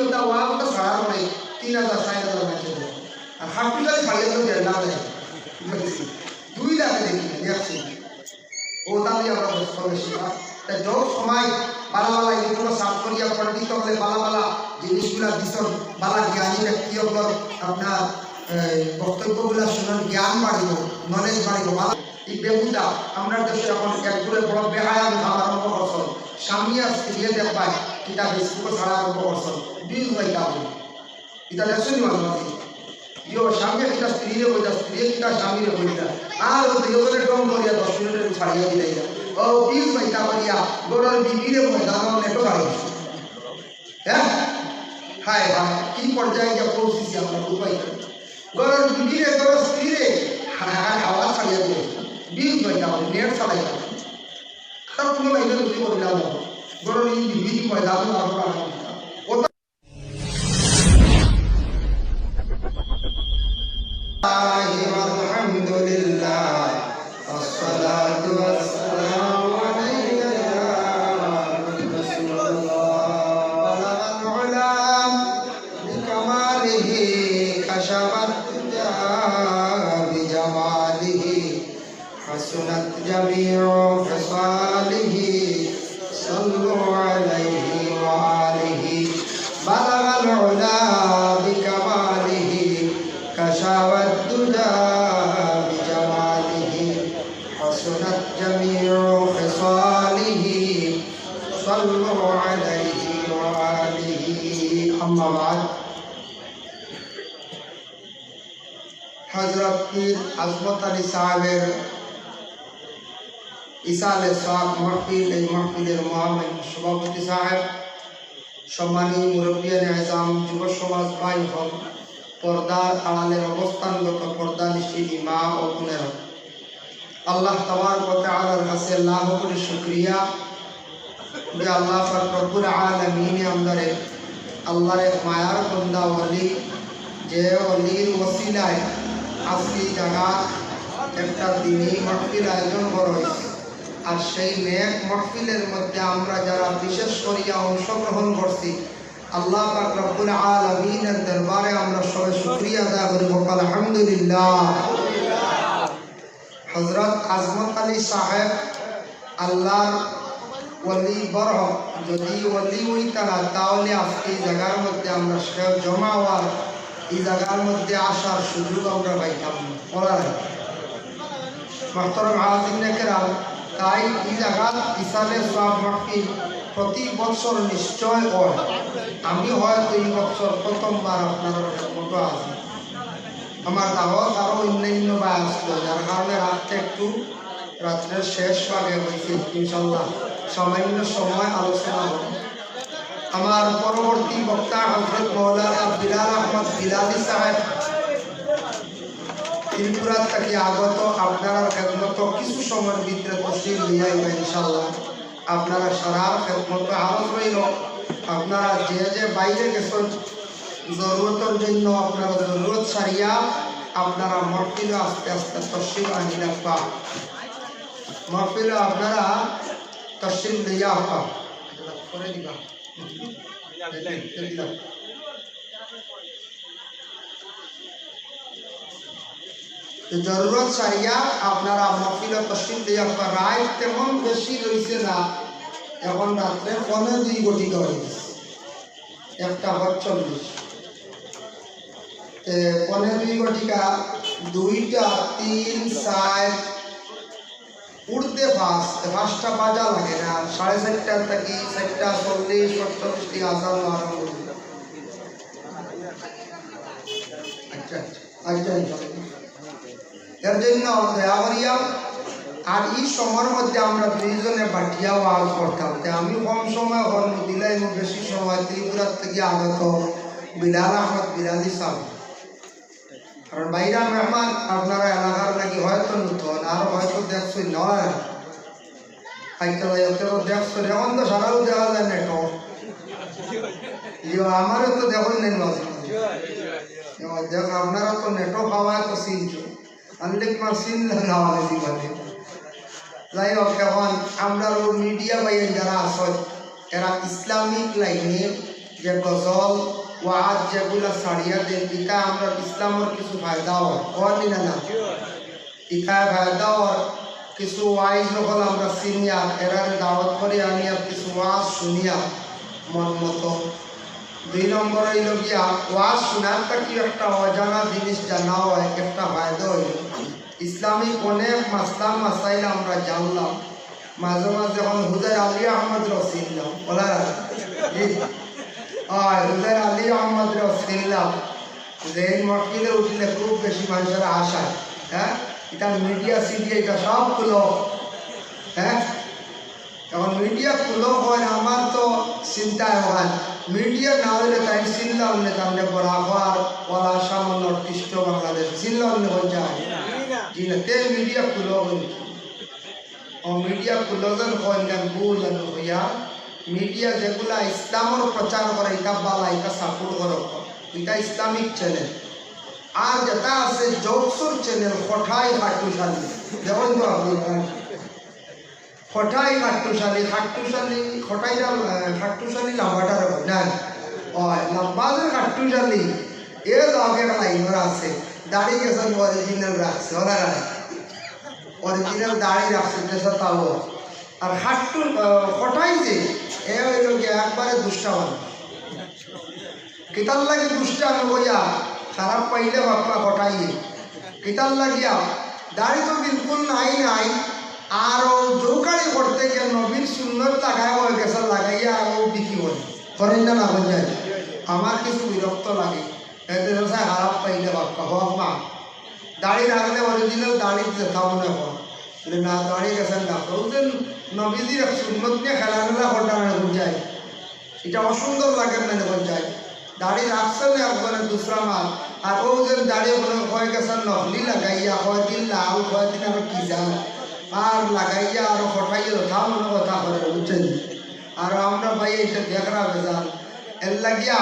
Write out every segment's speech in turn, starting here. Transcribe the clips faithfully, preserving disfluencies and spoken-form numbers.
ওটা ওয়াজটা ছাড়ার পরে তিন হাজার, চার হাজার মানুষে দেখে। আর হাসপাতালে ছাড়িয়ে তো দেড় লাখ দেখে। দুই লাখে দেখি না, দেখছি। ও তাহলে আমরা ব্যস্ত বেশি না। তা যোগ সময় বালা বালা YouTube-ও search করিয়া পণ্ডিত হলে বালা বালা জিনিসগুলা দিছন, বালা জ্ঞানী ব্যক্তি হকল আপনার, এই, বক্তব্যগুলা শুনন, জ্ঞান বাড়িব, knowledge বাড়িব, বালা। এই বেহুদা, আমরার দেশে এখন এক দূরে বড় বেহায়া কাম আরম্ভ করছন। স্বামী আর স্ত্রীয়ে দেখবায়, কিতা Facebook-ও ছাড়া আরম্ভ করছন। Views পাইতা বলে। ইতা দেখছনি মাঝে মাঝে? ইয়ো, স্বামীয়ে কিতা স্ত্রীরে কইতা, স্ত্রীয়ে কিতা স্বামীরে কইতা। আর ও দুইজনে ঢং করিয়া দশ মিনিটের ছাড়িয়া দিলাইলা। ও views পাইতা করিয়া, ঘরর বিবিরে ময়দানো নেটো ছাড়ি দিছে। হ্যাঁ? হায় হায়, কি পর্যায়ে গিয়া পৌঁছিছি আমরা, বুঝবাই তো। ঘরর বিবিরে, ঘরর স্ত্রীরে, হায় হায়, হাওয়া ছাড়িয়া দিলাইলা। Views পাইতা, নেট ছাড়াইলা। তার কোনো লাইনে রুটি করিলা না। ঘরর এই বিবি ময়দানো আরো বাড়াই দিতা। ও الله والحمد لله، والصلاة والسلام عليك يا رسول الله. بلغ العلا بكماله، كشف الدجى بجماله، حسنت جميع خصاله، صلوا عليه وآله. بلغ العلا بكماله، كشف الدجى بجماله، حسنت جميع خصاله، صلوا عليه وآله. أما بعد، হযরত পীর আজমত আলী সাহেবের ইসালে সওয়াব মাহফিল, এই মাহফিলের মহামান্য সভাপতি সাহেব, সম্মানী মুরব্বিয়ানে আজম, যুব সমাজ ভাই হক, পর্দার আড়ালের অবস্থানগত পর্দানিশীন মা ও বোনেরা, আল্লাহ তাবারক ওয়া তাআলার কাছে লাখো কোটি শুকরিয়া যে আল্লাহ পাক রব্বুল আলামিনে আমরারে আল্লাহর এক মায়ার বান্দা ওলি, যে ওলির ওসিলায় আজকে এই জায়গা একটা দিনী মাহফিল আয়োজন করা হয়েছে। আর সেই নেক মাহফিলের মধ্যে আমরা যারা বিশেষ করিয়া অংশগ্রহণ করছি, আল্লাহ পাক রব্বুল আলামিনের দরবারে আমরা সবাই শুকরিয়া আদায় করি, বলি আলহামদুলিল্লাহ। হযরত আজমত আলী সাহেব আল্লাহর ওলি বড়, যদি ওলি হইতা না, তাহলে আজকে এই জায়গার মধ্যে আমরা সব জমা হওয়ার, এই জায়গার মধ্যে আসার সুযোগ আমরা পাইতাম না। বলা যায়। মোহতরম হাজিরিনে কেরাম, তাই এই জায়গার ইসালে সওয়াব মাহফিল প্রতি বছর নিশ্চয় হয়। আমি হয়তো এই বছর প্রথমবার আপনারার খেদমতো আছি। আমার দাওয়াত আরো অন্যান্য ভাই আসলো, যার কারণে রাতটা একটু, রাত্রের শেষ ভাগে হয়েছে। ইনশাল্লাহ সামান্য সময় আলোচনা হবে। আমার পরবর্তী বক্তা হযরত মাওলানা বিলাল আহমদ বিলালী সাহেব, ত্রিপুরা থেকে আগত, আপনারার খেদমতো কিছু সময়ের ভিতরে তশরিফ লইয়া আইবা ইনশাল্লাহ। আপনারা সারার খেদমতো আরজ রইল, আপনারা যে যে বাইরে গেছেন জরুরতর জন্য, আপনারা জরুরত সারিয়া আপনারা মহফিলো আস্তে আস্তে তশরিফ আনি রাখবা। মহফিলো আপনারা তশরিফ লইয়া আইবা। করে দিবা। তো জরুরত সারিয়া আপনারা মহফিলো তশরিফ লইয়া আইবা। রাইত তেমন বেশি রইছে না, এখন রাত্রে পৌনে দুই ঘটিকা হয়ে গেছে, একটা আটচল্লিশ। তে পৌনে দুই ঘটিকা, দুইটা, তিন, চার, উঠতে পাঁচ, তে পাঁচটা বাজা লাগে না, সাড়ে চারটা থাকি, চারটা চল্লিশ, সাতচল্লিশ থাকি আজান আরম্ভ হইল। আচ্ছা, আচ্ছা, আচ্ছা, আচ্ছা। এর জন্য দয়া করিয়া, আর এই সময়ের মধ্যে আমরা দুইজনে বাটিয়া ওয়াজ করতাম, তে আমি কম সময় হল দিলাই, বেশি সময় ত্রিপুরা থেকে আগত বিলাল আহমদ বিলালী সাহেব। কারণ বাইরা মেহমান আপনারা এলাকার লাগি হয়তো নতুন, আর হয়তো দেখছইন না। আচ্ছা ভাই, ওকে তো দেখছইন, এখন তো সারাও দেখা যায় নেটো। ইয়ো, আমারও তো দেখইন নাই মাঝে মাঝে। ইয়ো, দেখ, আপনারা তো নেটো পাওয়ায় তো চিনছো। আনলে কি মার চিনলে না মানে জীবনে। যাই হোক, এখন আমরার মিডিয়া ভাই যারা আছে, এরা ইসলামিক লাইনে যে গজল, ওয়াজ যেগুলা ছাড়িয়া দেন, ইতা আমরা ইসলামর কিছু ফায়দা অয়, অয় নি না? না, ইতা ফায়দা অয়। কিছু ওয়াইজ অকল আমরা চিনিয়া, এরারে দাওয়াত করি আনিয়া কিছু ওয়াজ শুনিয়া মন মতো। দুই নম্বর অইল গিয়া, ওয়াজ শোনার থাকি একটা অজানা জিনিস জানা অয়, একটা ফায়দা অইল। ইসলামিক অনেক মাসলা মাসাইল আমরা জানলাম। মাঝে মাঝে অখন হুজুর আলী আহমদরে চিনলাম, বলা, জি, অয়, হুজুর আলী আহমদরে চিনলাম। যে এই মহফিলে উঠলে খুব বেশি মানুষের আশা, হ্যাঁ, ইতা মিডিয়া সিডিয়া ইতা সব খুলো, হ্যাঁ। অখন মিডিয়া খুলো অয়, আমার তো চিন্তা অয়, মিডিয়া না অইলে তাইন চিনলাম না, তাইন বরাবর ওয়ালা সামন নর্থ ইস্ট বাংলাদেশ চিনলাম না, অয় যায়। জি না, তে মিডিয়া খুলো অয়। ও মিডিয়া খুলো যেন অয় না, ভুল যেন অইয়া, মিডিয়া যেগুলা ইসলামর প্রচার করে, ইতা বালা, ইতা সাপোর্ট করো, ইতা ইসলামিক চ্যানেল। আর যেটা আছে জোকসর চ্যানেল, কটাই খাট্টুশালী, দেখইন তো আপনি, কটাই খাট্টুশালী, খাট্টুশালী, কটাই না, আহ, খাট্টুশালী লাম্বাটার অয় না? অয়, লাম্বা যে খাট্টুশালী, এ লগে একটা লাইনর আছে, দাড়ি গেছে অরিজিনাল রাখছে, অয় না? অরিজিনাল দাড়ি রাখছে, দেশে তাও। আর খাট্টু, আহ, কটাই যে, এ অইল গিয়া একবারে দুষ্টা মানুষ। কিতার লাগি দুষ্টা আমি কইয়া, খারাপ পাইলে বাপ্পা কটাইয়ে। কিতার লাগিয়া? দাড়ি তো বিলকুল নাই নাই। আর ও জোকাড়ি করতে গিয়া নবীর সুন্নত লাগায় অয় গেছে লাগাইয়া আর ও বিক্রি করে। করেন না, না অয় যায়? আমার কিছু বিরক্ত লাগে। এতে চাই খারাপ পাইলে বাপ্পা, হক মা। দাড়ি রাখলে অরিজিনাল দাড়ি যেতা মনে অয়। বলে, না, দাড়ি গেছে না। ও যে নবীজির এক সুন্নত নিয়া খেলাধুলা করতে অয় যায়। ইটা অসুন্দর লাগের না, দেখইন চাই। দাড়ি রাখছে না একজনে দুসরা মাল, আর ও যে দাড়ি অইগেছে নকলি লাগাইয়া, কয়দিন লাল, কয়দিন আরো কি জাত, আর লাগাইয়া আরো কটাইয়ে কথা মনে কথা করে, বুঝছইন? আর আমরা ভাই ইটা দেখরা বেজান। এর লাগিয়া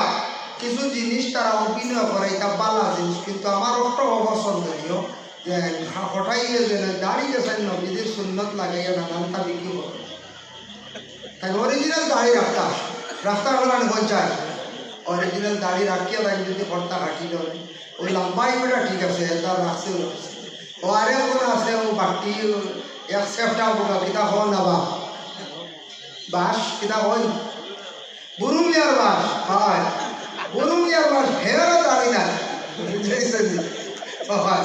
কিছু জিনিস তারা অভিনয় করে, ইটা বালা জিনিস, কিন্তু আমার অত অপছন্দনীয় যে কটাইয়ে যে দাড়ি গেছে নবীজির সুন্নত লাগাইয়া নানানতা বিক্রি করে। তাই অরিজিনাল দাড়ি রাখতা, রাখতা অইলে অয় যায়। অরিজিনাল দাড়ি রাখিয়া তাই যদি করতা কাটিল, ওই লাম্বাই বেটা ঠিক আছে, এ তার রাখছে, রাখছে। ও আরেক জন আছে, ও বাট্টি, এক সেফটা বুকা, কিতা কও না বা? বাস, কিতা কই? বুরু মিয়ার বাস, অয়। বুরু মিয়ার বাস, হেরও দাড়ি নাই। বুঝছইন নি? অয়।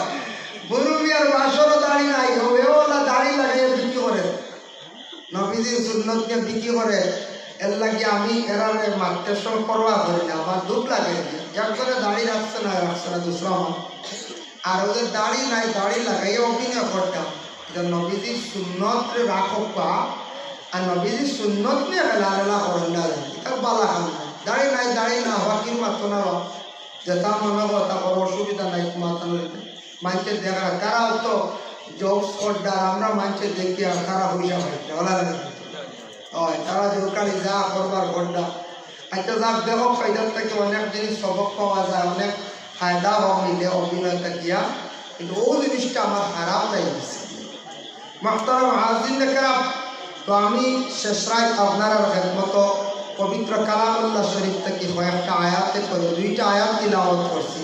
বুরু মিয়ার বাসরও দাড়ি নাই, ও এও না দাড়ি লাগাইয়া বিক্রি করে। নবীজির সুন্নত নিয়া বিক্রি করে, এর লাগি আমি এরারে মারতে সব পরোয়া করি না, আমার দুখ লাগে। একজনে দাড়ি রাখছে না, রাখছে না, দুসরা আমার। আর ও যে দাড়ি নাই, দাড়ি লাগাইয়া অভিনয় করতা, ইটা নবীজির সুন্নতরে রাখউক্কা, আর নবীজির সুন্নত নিয়া খেলাধুলা করইন না, ইটা বালা কাম না। দাড়ি নাই, দাড়ি না, হকির মাতো না, যেতা মনে অয় তা করো, অসুবিধা নাই, মাতো না। মানষে দেখরা, তারাও তো জোকস কররা, আর আমরা মানষে দেখিয়া তারা পয়সা পাইরা, অলা না? অয়, তারা জোকারি যা করবার কররা। আচ্ছা, যাক, দেখো, ইটার থাকি অনেক জিনিস সবক পাওয়া যায়, অনেক ফায়দা অয় মিলে অভিনয় থাকিয়া, কিন্তু ও জিনিসটা আমার খারাপ লাগছে। মুহতারাম হাজিরিনে কেরাম, তো আমি শেষ রাইত আপনারার খেদমতো পবিত্র কালামুল্লাহ শরীফ থাকি কয়েকটা আয়াতে করে, দুইটা আয়াত তিলাওয়াত করছি,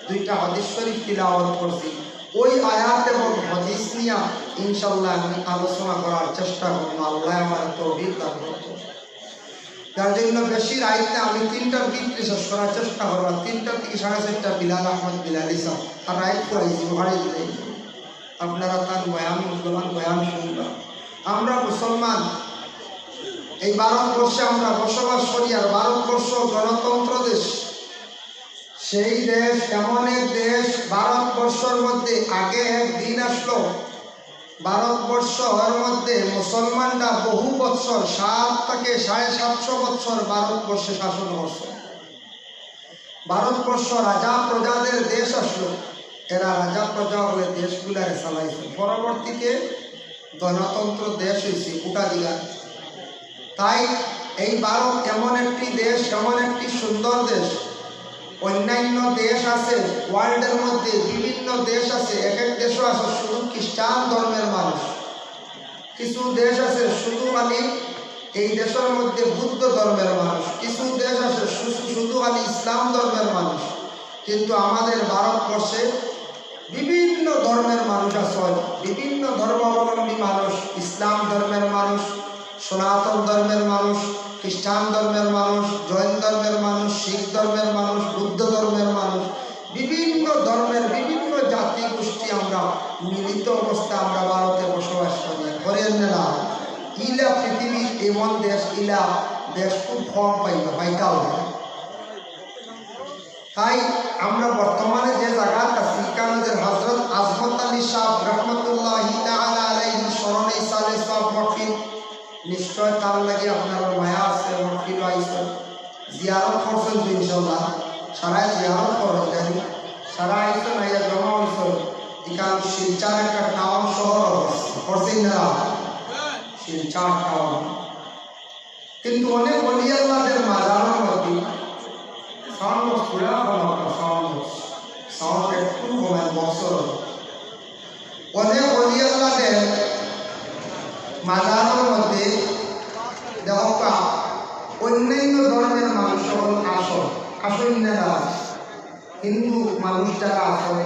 দুইটা হাদিস শরীফ তিলাওয়াত করছি। ওই আয়াত এবং হাদিস নিয়া ইনশাআল্লাহ আমি আলোচনা করার চেষ্টা করমু, আল্লায় আমারে তৌফিক দান করুক। যার জন্য বেশি রাইত না, আমি তিনটার ভিতরে শেষ করার চেষ্টা করমু। তিনটা থাকি সাড়ে চারটা বিলাল আহমদ বিলালি সাব, আর রাইত করাইছি, বাড়ি দিলে আপনারা তার বয়ান, মুসলমান বয়ান শুনবা। আমরা মুসলমান, এই ভারতবর্ষে আমরা বসবাস করি, আর ভারতবর্ষ গণতন্ত্র দেশ। সেই দেশ এমন এক দেশ, ভারতবর্ষর মধ্যে আগে এক দিন আসলো, ভারতবর্ষর মধ্যে মুসলমানরা বহু বৎসর, সাত থেকে সাড়ে সাতশো বৎসর ভারতবর্ষে শাসন করছে। ভারতবর্ষ রাজা প্রজাদের দেশ আসলো, এরা রাজা প্রজা অকলে দেশগুলারে চালাইছে। পরবর্তীতে গণতন্ত্র দেশ অইছে, ভোটাধিকার। তাই এই ভারত এমন একটি দেশ, এমন একটি সুন্দর দেশ। অন্যান্য দেশ আছে, ওয়ার্ল্ডের মধ্যে বিভিন্ন দেশ আছে, এক এক দেশও আছে শুধু খ্রিস্টান ধর্মের মানুষ। কিছু দেশ আছে শুধু খালি এই দেশর মধ্যে বুদ্ধ ধর্মের মানুষ, কিছু দেশ আছে শুধু, শুধু খালি ইসলাম ধর্মের মানুষ, কিন্তু আমাদের ভারতবর্ষে বিভিন্ন ধর্মের মানুষ আছে, বিভিন্ন ধর্মাবলম্বী মানুষ, ইসলাম ধর্মের মানুষ, সনাতন ধর্মের মানুষ, খ্রিস্টান ধর্মের মানুষ, জৈন ধর্মের মানুষ, শিখ ধর্মের মানুষ, বুদ্ধ ধর্মের মানুষ, বিভিন্ন ধর্মের বিভিন্ন জাতি গোষ্ঠী আমরা মিলিত অবস্থা আমরা ভারতে বসবাস করি। করেন না? ইলা পৃথিবীর এমন দেশ, ইলা দেশ খুব কম পাইবা, পাইতাও না। তাই আমরা বর্তমানে যে জায়গাত আছি, কারণ হজরত আজমত আলী সাহেব রহমতুল্লাহি তাআলা আলাইহি স্মরণে ইসালে সব মহফিল, নিশ্চয় তার লাগি আপনার মায়া আছে, মহফিল আইছেন, জিয়ারত করছেন তো ইনশাআল্লাহ। সারা জিয়ারত করেন জানি, সারা আইছেন, আইয়া জমা হয়েছেন। এখান শিলচর একটা টাউন শহর করছেন না, শিলচর টাউন। কিন্তু অনেক অলি আল্লাহদের মাজারের মধ্যে সাউন্ড বক্স, পুরা বাবা সাউন্ড বক্স, সাউন্ড একটু কমায় বক্স। অনেক অলি আল্লাহদের মাজারের মধ্যে দেখো কা, অন্যান্য ধর্মের মানুষ সকল আসো, আসো ইন্নারা। হিন্দু মানুষ যারা আছে,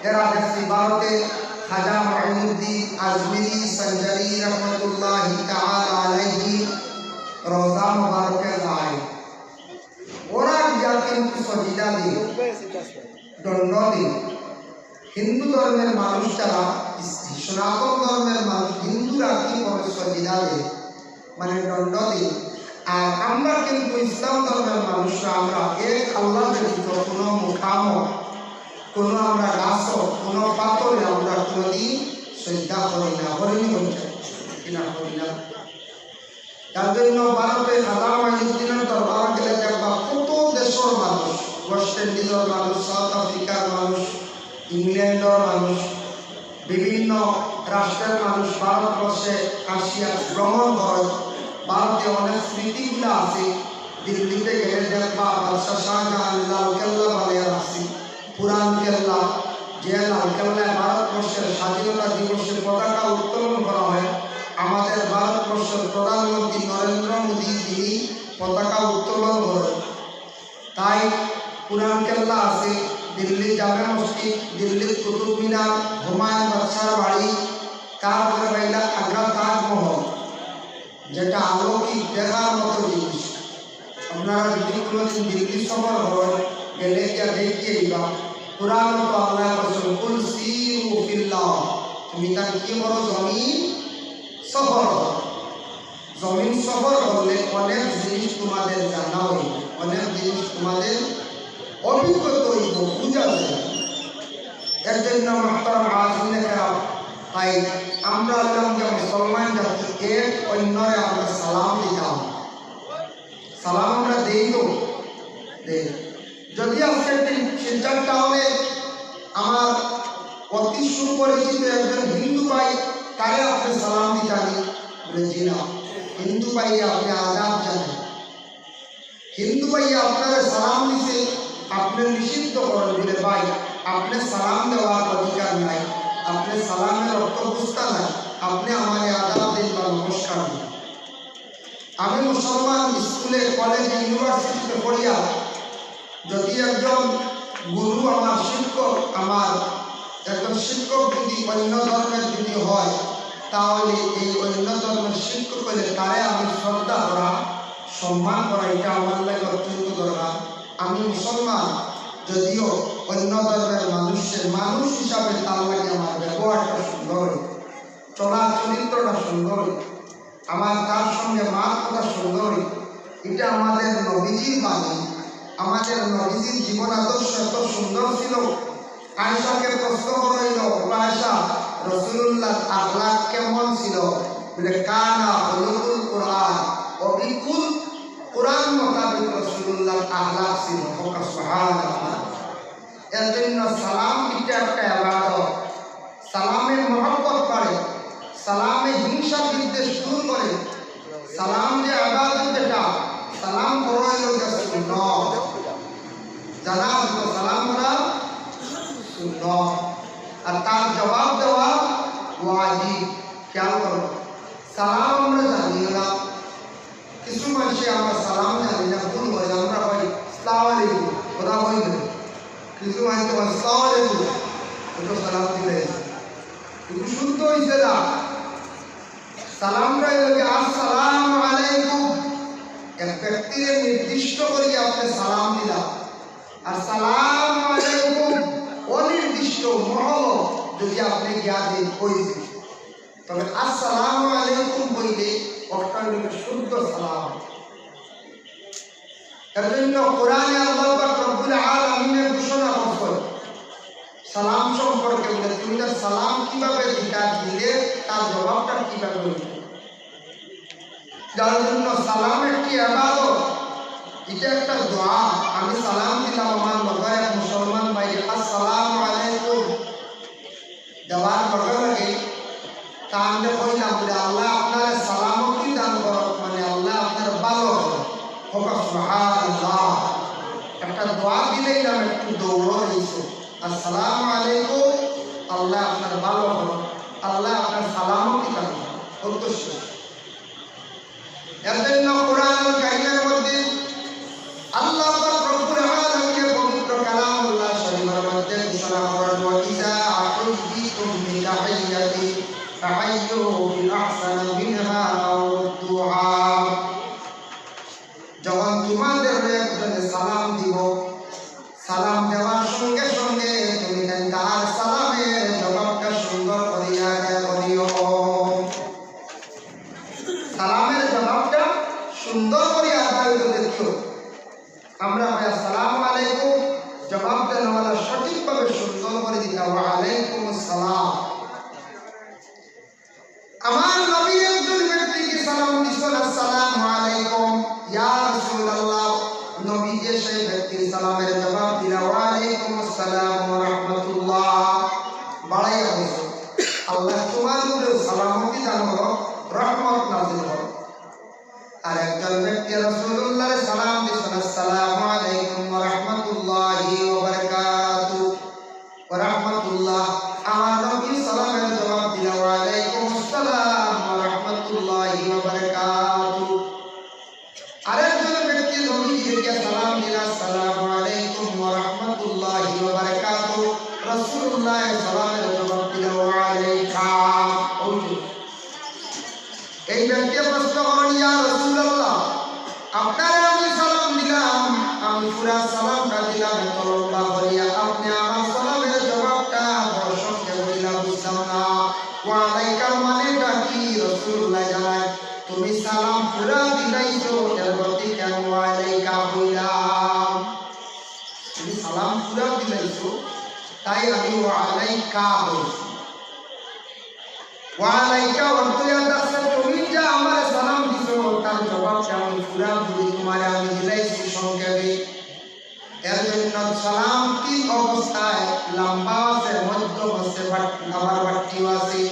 এরা দেখছি ভারতে খাজা মঈনুদ্দিন আজমিরি সঞ্জারি রহমতুল্লাহি তাআলা আলাইহি রওজা মুবারকে যায়। ওরা গিয়া কিন্তু সজিদা দিন, দণ্ড দিন। হিন্দু ধর্মের মানুষ যারা, ইস-, সনাতন ধর্মের মানুষ, হিন্দুরা কি করে সজিদা দেয়? মানে দণ্ড দিন। আর আমরা কিন্তু ইসলাম ধর্মের মানুষরা, আমরা এক আল্লাহ ব্যতীত কোনো মুকামো, কোনো আমরা গাছও, কোনো পাথরে আমরা কোনোদিন সজদা করি না, করিনি বলছে, কিনা করি না। তার জন্য ভারতে খাজা মঈনুদ্দিনের দরবার গেলে দেখবা কত দেশের মানুষ, ওয়েস্ট ইন্ডিজের মানুষ, সাউথ আফ্রিকার মানুষ, ইংল্যান্ডের মানুষ, বিভিন্ন রাষ্ট্রের মানুষ ভারতবর্ষে আসিয়া ভ্রমণ করে। ভারতে অনেক স্মৃতিগুলা আছে। দিল্লিতে গেলে দেখবা বাদশাহ শাহজাহান লাল কেল্লা বানিয়ে রাখছে, পুরান কেল্লা, যে লাল কেল্লায় ভারতবর্ষের স্বাধীনতা দিবসে পতাকা উত্তোলন করা হয়। আমাদের ভারতবর্ষের প্রধানমন্ত্রী নরেন্দ্র মোদী তিনি পতাকা উত্তোলন করেন। তাই পুরান কেল্লা আছে, দিল্লি জামে মসজিদ, দিল্লির কুতুব মিনার, হুমায়ুন বাদশার বাড়ি, তারপরে রইলা আগ্রা তাজমহল, যেটা অলৌকিক দেখার মতো জিনিস। আপনারা যদি কোনোদিন দিল্লি সফর করেন, গেলে গিয়া দেখিয়া দিবা। কোরআন তো আল্লাহ বলছেন, "কুল সিরু ফিল আরদ।" তুমি তার কি করো? জমিন সফর করো। জমিন সফর করলে অনেক জিনিস তোমাদের জানা হইব, অনেক জিনিস তোমাদের অভিজ্ঞতা হইব, বুঝা যাইব। এর জন্য মুহতারাম হাজিরিনে কেরাম, তাই আমরা হইলাম যে মুসলমান জাতি, এক অন্যরে আমরা সালাম দিতাম। সালাম আমরা দেই তো? দেই। যদি আজকের দিন শিলচর টাউনে আমার অতি সুপরিচিত একজন হিন্দু ভাই, তারে আপনি সালাম দিতানি? বলে, "জি না, হিন্দু ভাই আপনি আদাব জানেন।" হিন্দু ভাই আপনারে সালাম দিছে, আপনি নিষিদ্ধ করেন, বলে, "ভাই, আপনি সালাম দেওয়ার অধিকার নাই, আপনি সালামের অর্থ বুঝতা নাই, আপনি আমারে আদাব দিন বা নমস্কার দিন।" আমি মুসলমান স্কুলে, কলেজে, ইউনিভার্সিটিতে পড়িয়া যদি একজন গুরু আমার, শিক্ষক আমার, একজন শিক্ষক যদি অন্য ধর্মের যদি হয়, তাহলে এই অন্য ধর্মের শিক্ষক হইলে তারে আমি শ্রদ্ধা করা, সম্মান করা, এটা আমার লাগে অত্যন্ত দরকার। আমি মুসলমান, যদিও অন্য ধর্মের মানুষের মানুষ হিসাবে তার লাগে আমার ব্যবহারটা সুন্দর হইতে, চলার চরিত্রটা সুন্দর হইতে, আমার তার সঙ্গে মাত কথা সুন্দর হইতে, এটা আমাদের নবীজির বাণী। আমাদের নবীজির জীবন আদর্শ এত সুন্দর ছিল। আয়েশাকে প্রশ্ন করা হইল, "ও আয়েশা, রাসূলুল্লাহর আখলাক কেমন ছিল?" বলে, "কানা খুলুকুল কোরআন, অবিকুল কোরআন মোতাবেক রাসূলুল্লাহর আখলাক ছিল।" হোক সুবহানাল্লাহ। এর জন্য সালাম দিতে একটা ইবাদত। সালামে মহব্বত বাড়ে, সালামে হিংসা বিদ্বেষ দূর করে। সালাম যে ইবাদত, এটা সালাম করা হইল যে সুন্নত। জানা আছে তো, সালাম করা সুন্নত, আর তার জবাব দেওয়া ওয়াজিব। খেয়াল করো, সালাম আমরা জানি না, মানষে আমরা সালাম জানি না, ভুল অয়, আমরা কই, "আসসালামু আলাইকুম", কথা কই না। কিছু মানষে কয়, "আসসালামু আলাইকুম", অতো সালাম দিলে। কিন্তু শুদ্ধ অইছে না। সালামটা অইলো গিয়া, "আসসালামু আলাইকুম।" এক ব্যক্তিরে নির্দিষ্ট করি আপনে সালাম দিলা। আর "আসসালামু আলাইকুম" অনির্দিষ্ট মহল যদি আপনে গিয়া দেন, অইছে। তবে "আসসালামু আলাইকুম" কইলে অটা অইলো শুদ্ধ সালাম। এর জন্য কোরআনে আল্লাহ পাক রব্বুল আলামিনে ঘোষণা করছইন সালাম সম্পর্কে, বলে, "তুমি তার সালাম কিভাবে দিতা, দিলে তার জবাবটা কিভাবে অইলো?" যার জন্য সালাম একটি ইবাদত, ইটা একটা দোয়া। আমি সালাম দিলাম আমার লগর এক মুসলমান ভাইরে, "আসসালামু আলাইকুম।" দেওয়ার লগে লগে তানরে কইলাম বলে, "আল্লাহ আপনারে সালামতি দান করউক", মানে আল্লাহ আপনার ভালো করউক। হোক সুবহানাল্লাহ। একটা দোয়া দিলাইলাম, একটু দৌড় অইছে, "আসসালামু আলাইকুম, আল্লাহ আপনার ভালো করউক, আল্লাহ আপনার সালামতি দান করউক।" অত শেষ। এর জন্য কোরআনুল কারীমের মধ্যে আল্লাহ পাক রব্বুল আলামিনে পবিত্র কালামুল্লাহ শরীফের মধ্যে ঘোষণা করেন, "ওয়া ইযা হুয়িয়িতুম বিতাহিয়্যাতিন ফাহাইয়ু বিআহসানা মিনহা আও রুদ্দুহা।" যখন তোমাদের একজনে সালাম দিব, সালাম দেওয়ার সঙ্গে সঙ্গে তুমি তার সালামের জবাবটা সুন্দর করিয়া আদায় করিও। সালামের জবাবটা সুন্দর করিয়া আদায় করিও। আমরা কই, "আসসালামু আলাইকুম", জবাব দেওয়ালা সঠিকভাবে সুন্দর করি দিতা, "ওয়া আলাইকুম আসসালাম।" আমার নবী একজন ব্যক্তিকে সালাম দিছইন, "আসসালামু আলাইকুম, ইয়া রাসূলুল্লাহ।" নবীজি সেই ব্যক্তির সালামের জবাব দিলা, "ওয়া আলাইকুম আসসালাম ওয়া রাহমাতুল্লাহ।" বাড়াইয়া বলছে, "আল্লাহ তোমার উপরে সালামতি দান করউক, রহমত নাজিল করউক।" আর একজন ব্যক্তি রাসূলুল্লাহরে সালাম দিছইন, "আসসালামু আলাইকুম ওয়া রাহমাতুল্লাহি ওয়া বারাকাতুহু।" ওয়া রাহমাতুল্লাহ। আমার নবী সালামের জবাব দিলা, "ওয়া আলাইকুম আসসালাম ওয়া রাহমাতুল্লাহি ওয়া বারাকাতুহু।" আরেকজন ব্যক্তি নবীজিরে গিয়া সালাম দিলা, "আসসালামু আলাইকুম ওয়া রাহমাতুল্লাহি ওয়া বারাকাতুহু।" রাসূলুল্লাহ সালামের জবাব দিলা, "ওয়া আলাইকা।" ওই যে এই ব্যক্তি প্রশ্ন করইন, "ইয়া রাসূলুল্লাহ, আপনারে আমি সালাম দিলাম, আমি পুরা সালামটা দিলাম এত লম্বা করিয়া, আপনে আমার সালামের জবাবটা বড় সংক্ষেপে দিলা, বুঝলাম না। ওয়া আলাইকার মানেটা কি?" রাসূলুল্লাহ জানায়, "তুমি সালাম পুরা দিলাইছো, এর প্রতি কেন ওয়া আলাইকা কইলাম? তুমি সালাম পুরা দিলাইছো, তাই আমি ওয়া আলাইকা কইছি।" ওয়া আলাইকা অর্থ ইয়া থাকছে, তুমি যে আমারে সালাম দিছো, তার জবাবটা আমি পুরাপুরি তোমারে আমি দিলাইছি সংক্ষেপে। এর জন্য সালাম তিন অবস্থায়, লম্বা আছে, মধ্যম আছে, বাট-, আবার বাট্টিও আছে।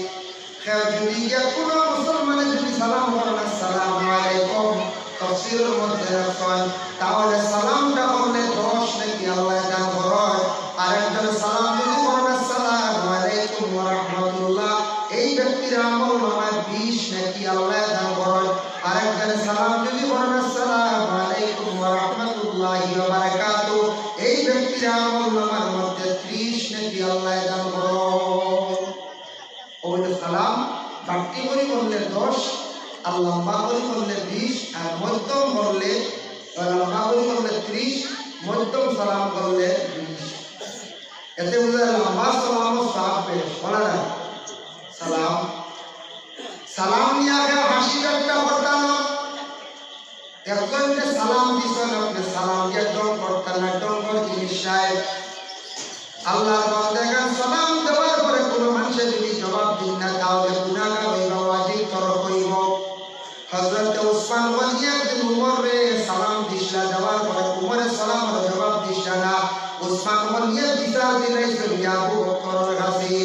কেউ যদি যে কোনো মুসলমানে যদি সালাম করেন, "আসসালামু আলাইকুম", তফসিরের মধ্যে রাখছেন, তাহলে সালামটা করলে দশ নেকি আল্লাহ দান করেন। আরেকজন সালাম যদি করেন, "আসসালামু আলাইকুম ওয়া রাহমাতুল্লাহ", এই ব্যক্তির আমল নামায় বিশ নেকি আল্লাহ দান করেন। আরেকজন সালাম যদি করেন, "আসসালামু আলাইকুম ওয়া রাহমাতুল্লাহি ওয়া বারাকাতুহু", এই ব্যক্তির আমল নামার মধ্যে ত্রিশ নেকি আল্লাহ দান করেন। অউ সালাম বাট্টি করি করলে দশ, আর লম্বা করি করলে বিশ, আর মধ্যম করলে, আর লম্বা করি করলে ত্রিশ, মধ্যম সালাম করলে বিশ। এতে বুঝা যায় লম্বা সালামও সওয়াব বেশ, বলা যায়। সালাম, সালাম নিয়া কেউ হাসি ঠাট্টা করতা না। একজনরে সালাম দিছইন, আপনে সালাম দিয়া ঢং করতা না, ঢংর জিনিস নাই। আল্লাহর বান্দাগান সালাম দেওয়ার পরে কোনো মানষে যদি জবাব দেইন না, তাহলে গুনাহগার অইবা, ওয়াজিব তর্ক অইবো। হযরতে উসমান গনি একদিন উমররে সালাম দিছলা, দেওয়ার পরে উমরে সালামর জবাব দিছলা না। উসমান গনিয়ে বিচার দিলাইছইন আবু বকরর কাছে।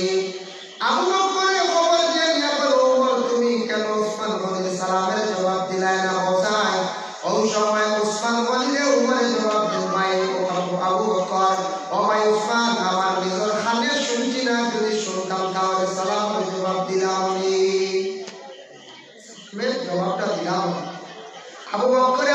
আবু বকরে খবর দিয়া নিয়া কইলো, "উমর, তুমি কেন উসমান গনির সালামের জবাব দিলায় না?" অউ সময় উসমান গনিরে উমরে জবাব দেন, "ভাই, ও আবু, আবু বকর, ও ভাই উসমান, আমার নিজর কানে শুনছি না, যদি শুনতাম তাহলে সালামের জবাব দিলাম নি।" সালামের জবাবটা দিলাম নি। আবু বকরে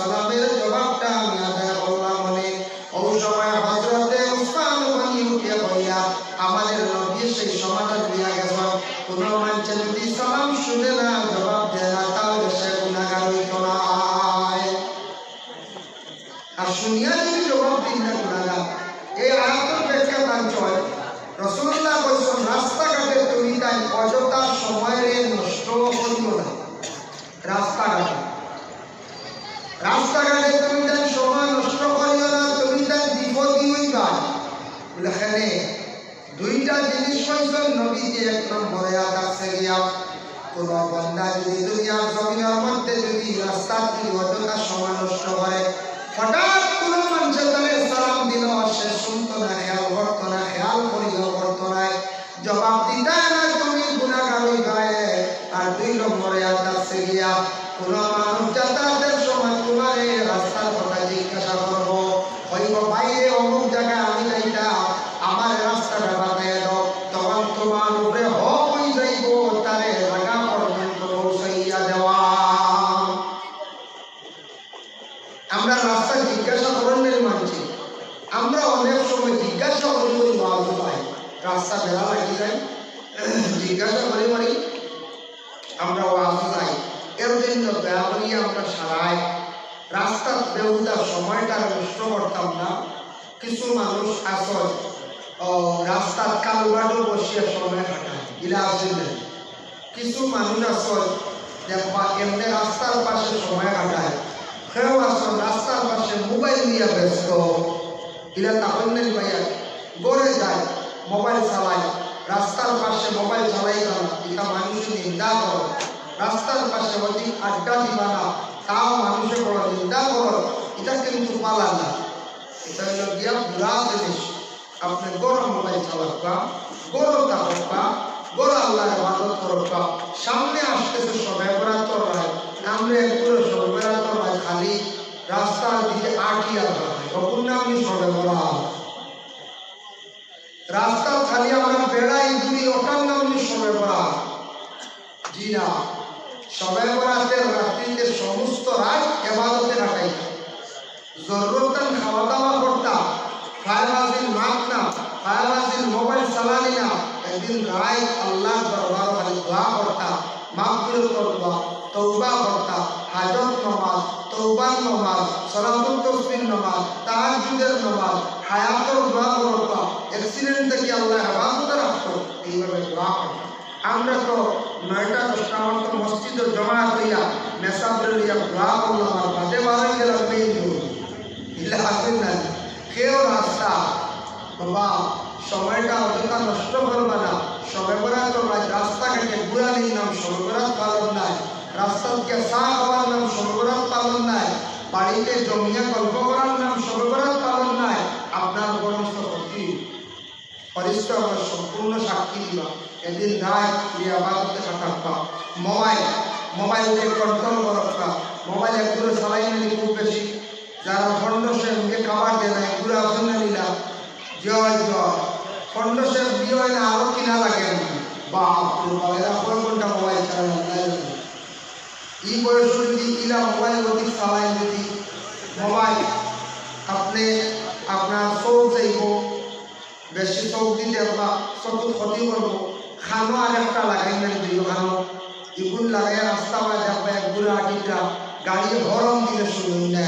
সালামের জবাবটা আমি আদায় করলাম অনে।" অউ সময় হযরতে উসমান গনি উঠিয়া কইলা, "আমাদের নবী সেই সমাধান দিয়া গেছইন, কুনু মানষে যুদি সালাম শুনে না, জবাব দেয় না, তাইলে সে গুনাগার অইতো নায়।" আর শুনিয়া যুদি জবাব দিন না গুনাগার। এই আয়াতর ব্যাখ্যা তান চয়, রাসূলুল্লাহ কইছইন, "রাস্তাঘাটে তুমি তাই অযথা সময়রে নষ্ট করিও না।" রাস্তাঘাটে, রাস্তাঘাটে তুমি তাই সময় নষ্ট করিও না, তুমি তাই বিপদী অইবায়। বলে, কেনে? দুইটা জিনিস কইছইন নবীজি, এক নম্বরে আদাত গিয়া, কুনু বান্দা যুদি দুনিয়ার জমিনর মধ্যে যুদি রাস্তাত যুদি অযথা সময় নষ্ট করে, হঠাৎ কুনু মানষে তারে সালাম দিলো, সে শুনতো না, খেয়াল করতো না, খেয়াল করিও করতো না, জবাব দিতা না, তুমি গুনাগার অইবায়। আর দুই নম্বরে আদাত গিয়া, কুনু মানুষ যাতায়াতের সময় তুমারে রাস্তার কথা জিজ্ঞাসা করবো, কইবো, "ভাইরে, অমুক জাগায় আমি যাইতাম, আমারে রাস্তাটা বাতাইয়া দেও।" তখন তুমার উপরে হক অইযাইবো তারে জাগা পর্যন্ত পৌঁছাইয়া দেওয়া। আমরা রাস্তা জিজ্ঞাসা করইন না নি মানষে, আমরা অনেক সময় জিজ্ঞাসা করি করি ওয়াজো যাই, রাস্তা বেড়া লাগি যায়, জিজ্ঞাসা করি করি আমরা ওয়াজো যাই। এর জন্য দয়া করি আমরা সারাই রাস্তাত বেহুদা সময়টা নষ্ট করতাম না। কিছু মানুষ আছইন, ও, রাস্তাত কালভার্টো বসিয়া সময় কাটায়, ইলা আছে না? কিছু মানুষ আছইন, দেখবা, এমনে রাস্তার পাশে সময় কাটায়, কেউ আছইন রাস্তার পাশে মোবাইল নিয়া ব্যস্ত, ইলা থাকইন না নি ভাইয়া? ঘরে যায়, মোবাইল চালায়, রাস্তার পাশে মোবাইল চালাইবা না, ইটা মানষে নিন্দা করইন। রাস্তার পাশে অধিক আড্ডা দিবা না, তাও মানষে বড় নিন্দা করইন। ইটা কিন্তু ভালা না, ইটা অইলো গিয়া বুরা জিনিস। আপনে ঘরো মোবাইল চালাউক্কা, ঘরো থাকউক্কা, ঘরো আল্লাহর ইবাদত করউক্কা। সামনে আসতেছে শবে বরাতর রাইত, আমরা একটু শবে বরাতর রাইত খালি রাস্তার দিকে আটিয়া বেড়াই, অগুর নাম নি শবে বরাত। রাস্তাত খালি আমরা বেড়াই ঘুরি, ওটার নাম নি শবে বরাত। জি না, শবে বরাতের রাত্রিতে সমস্ত রাত ইবাদতে কাটাই। জরুরতান খাওয়া দাওয়া করতা, ফায়বাজিন মাত না, ফায়বাজিন মোবাইল চালানি না, এদিন রাইত আল্লাহর দরবারো খালি দোয়া করতা, মাগফিরাতর দোয়া, তওবা করতা, হাজত নামাজ, তওবার নামাজ, সালাতুত তসবির নামাজ, তাহাজ্জুদের নামাজ, হায়াতর দোয়া করতা, accident থাকি আল্লাহ হেফাজতে রাখতো, এইভাবে দোয়া করতা। আমরা তো নয়টা দশটা আমার তো মসজিদো জমায়েত অইয়া মেসাবরে লইয়া দোয়া করলাম, আর বাদে বারই গেলাম মেইন রোড। ইলা আছে না? কেউ রাস্তা, বাবা, সময়টা অযথা নষ্ট করবা না। শবে বরাতর রাইত রাস্তাঘাটে ঘুরানির নাম শবে বরাত পালন নায়। রাস্তাত গিয়া চা খাওয়ার নাম শবে বরাত পালন নায়। বাড়িতে জমিয়া গল্প করার নাম শবে বরাত পালন নায়। আপনার বরঞ্চ ক্ষতি। ফিরিস্তা অকলে সম্পূর্ণ সাক্ষী দিবা। এদিন রাইত ই ইবাদতে কাটাউক্কা। মোবাইল, মোবাইলরে control করউক্কা। মোবাইল একগুরে চালাইন না নি খুব বেশি। যারা পনেরোশো MB cover দেয় না, একগুরে আছইন না নি ইলা? জয় জয়। পনেরোশো MB অয় না, আরো কিনা লাগে। বাপ রে বাপ, এরা কয় ঘন্টা মোবাইল চালায়, আল্লায় জানে। ই বয়সো যুদি ইলা মোবাইল অধিক চালাইন যুদি, মোবাইল আপনে, আপনার চউখ যাইবো, বেশি চউখ দি দেখবা, চকুত ক্ষতি করবো। কানো আরেকটা লাগাইন না নি, দুইও কানো। ইগুন লাগাইয়া রাস্তা বায় দেখবা, একগুরে আটিতরা, গাড়িয়ে হরন দিলে শুনইন না।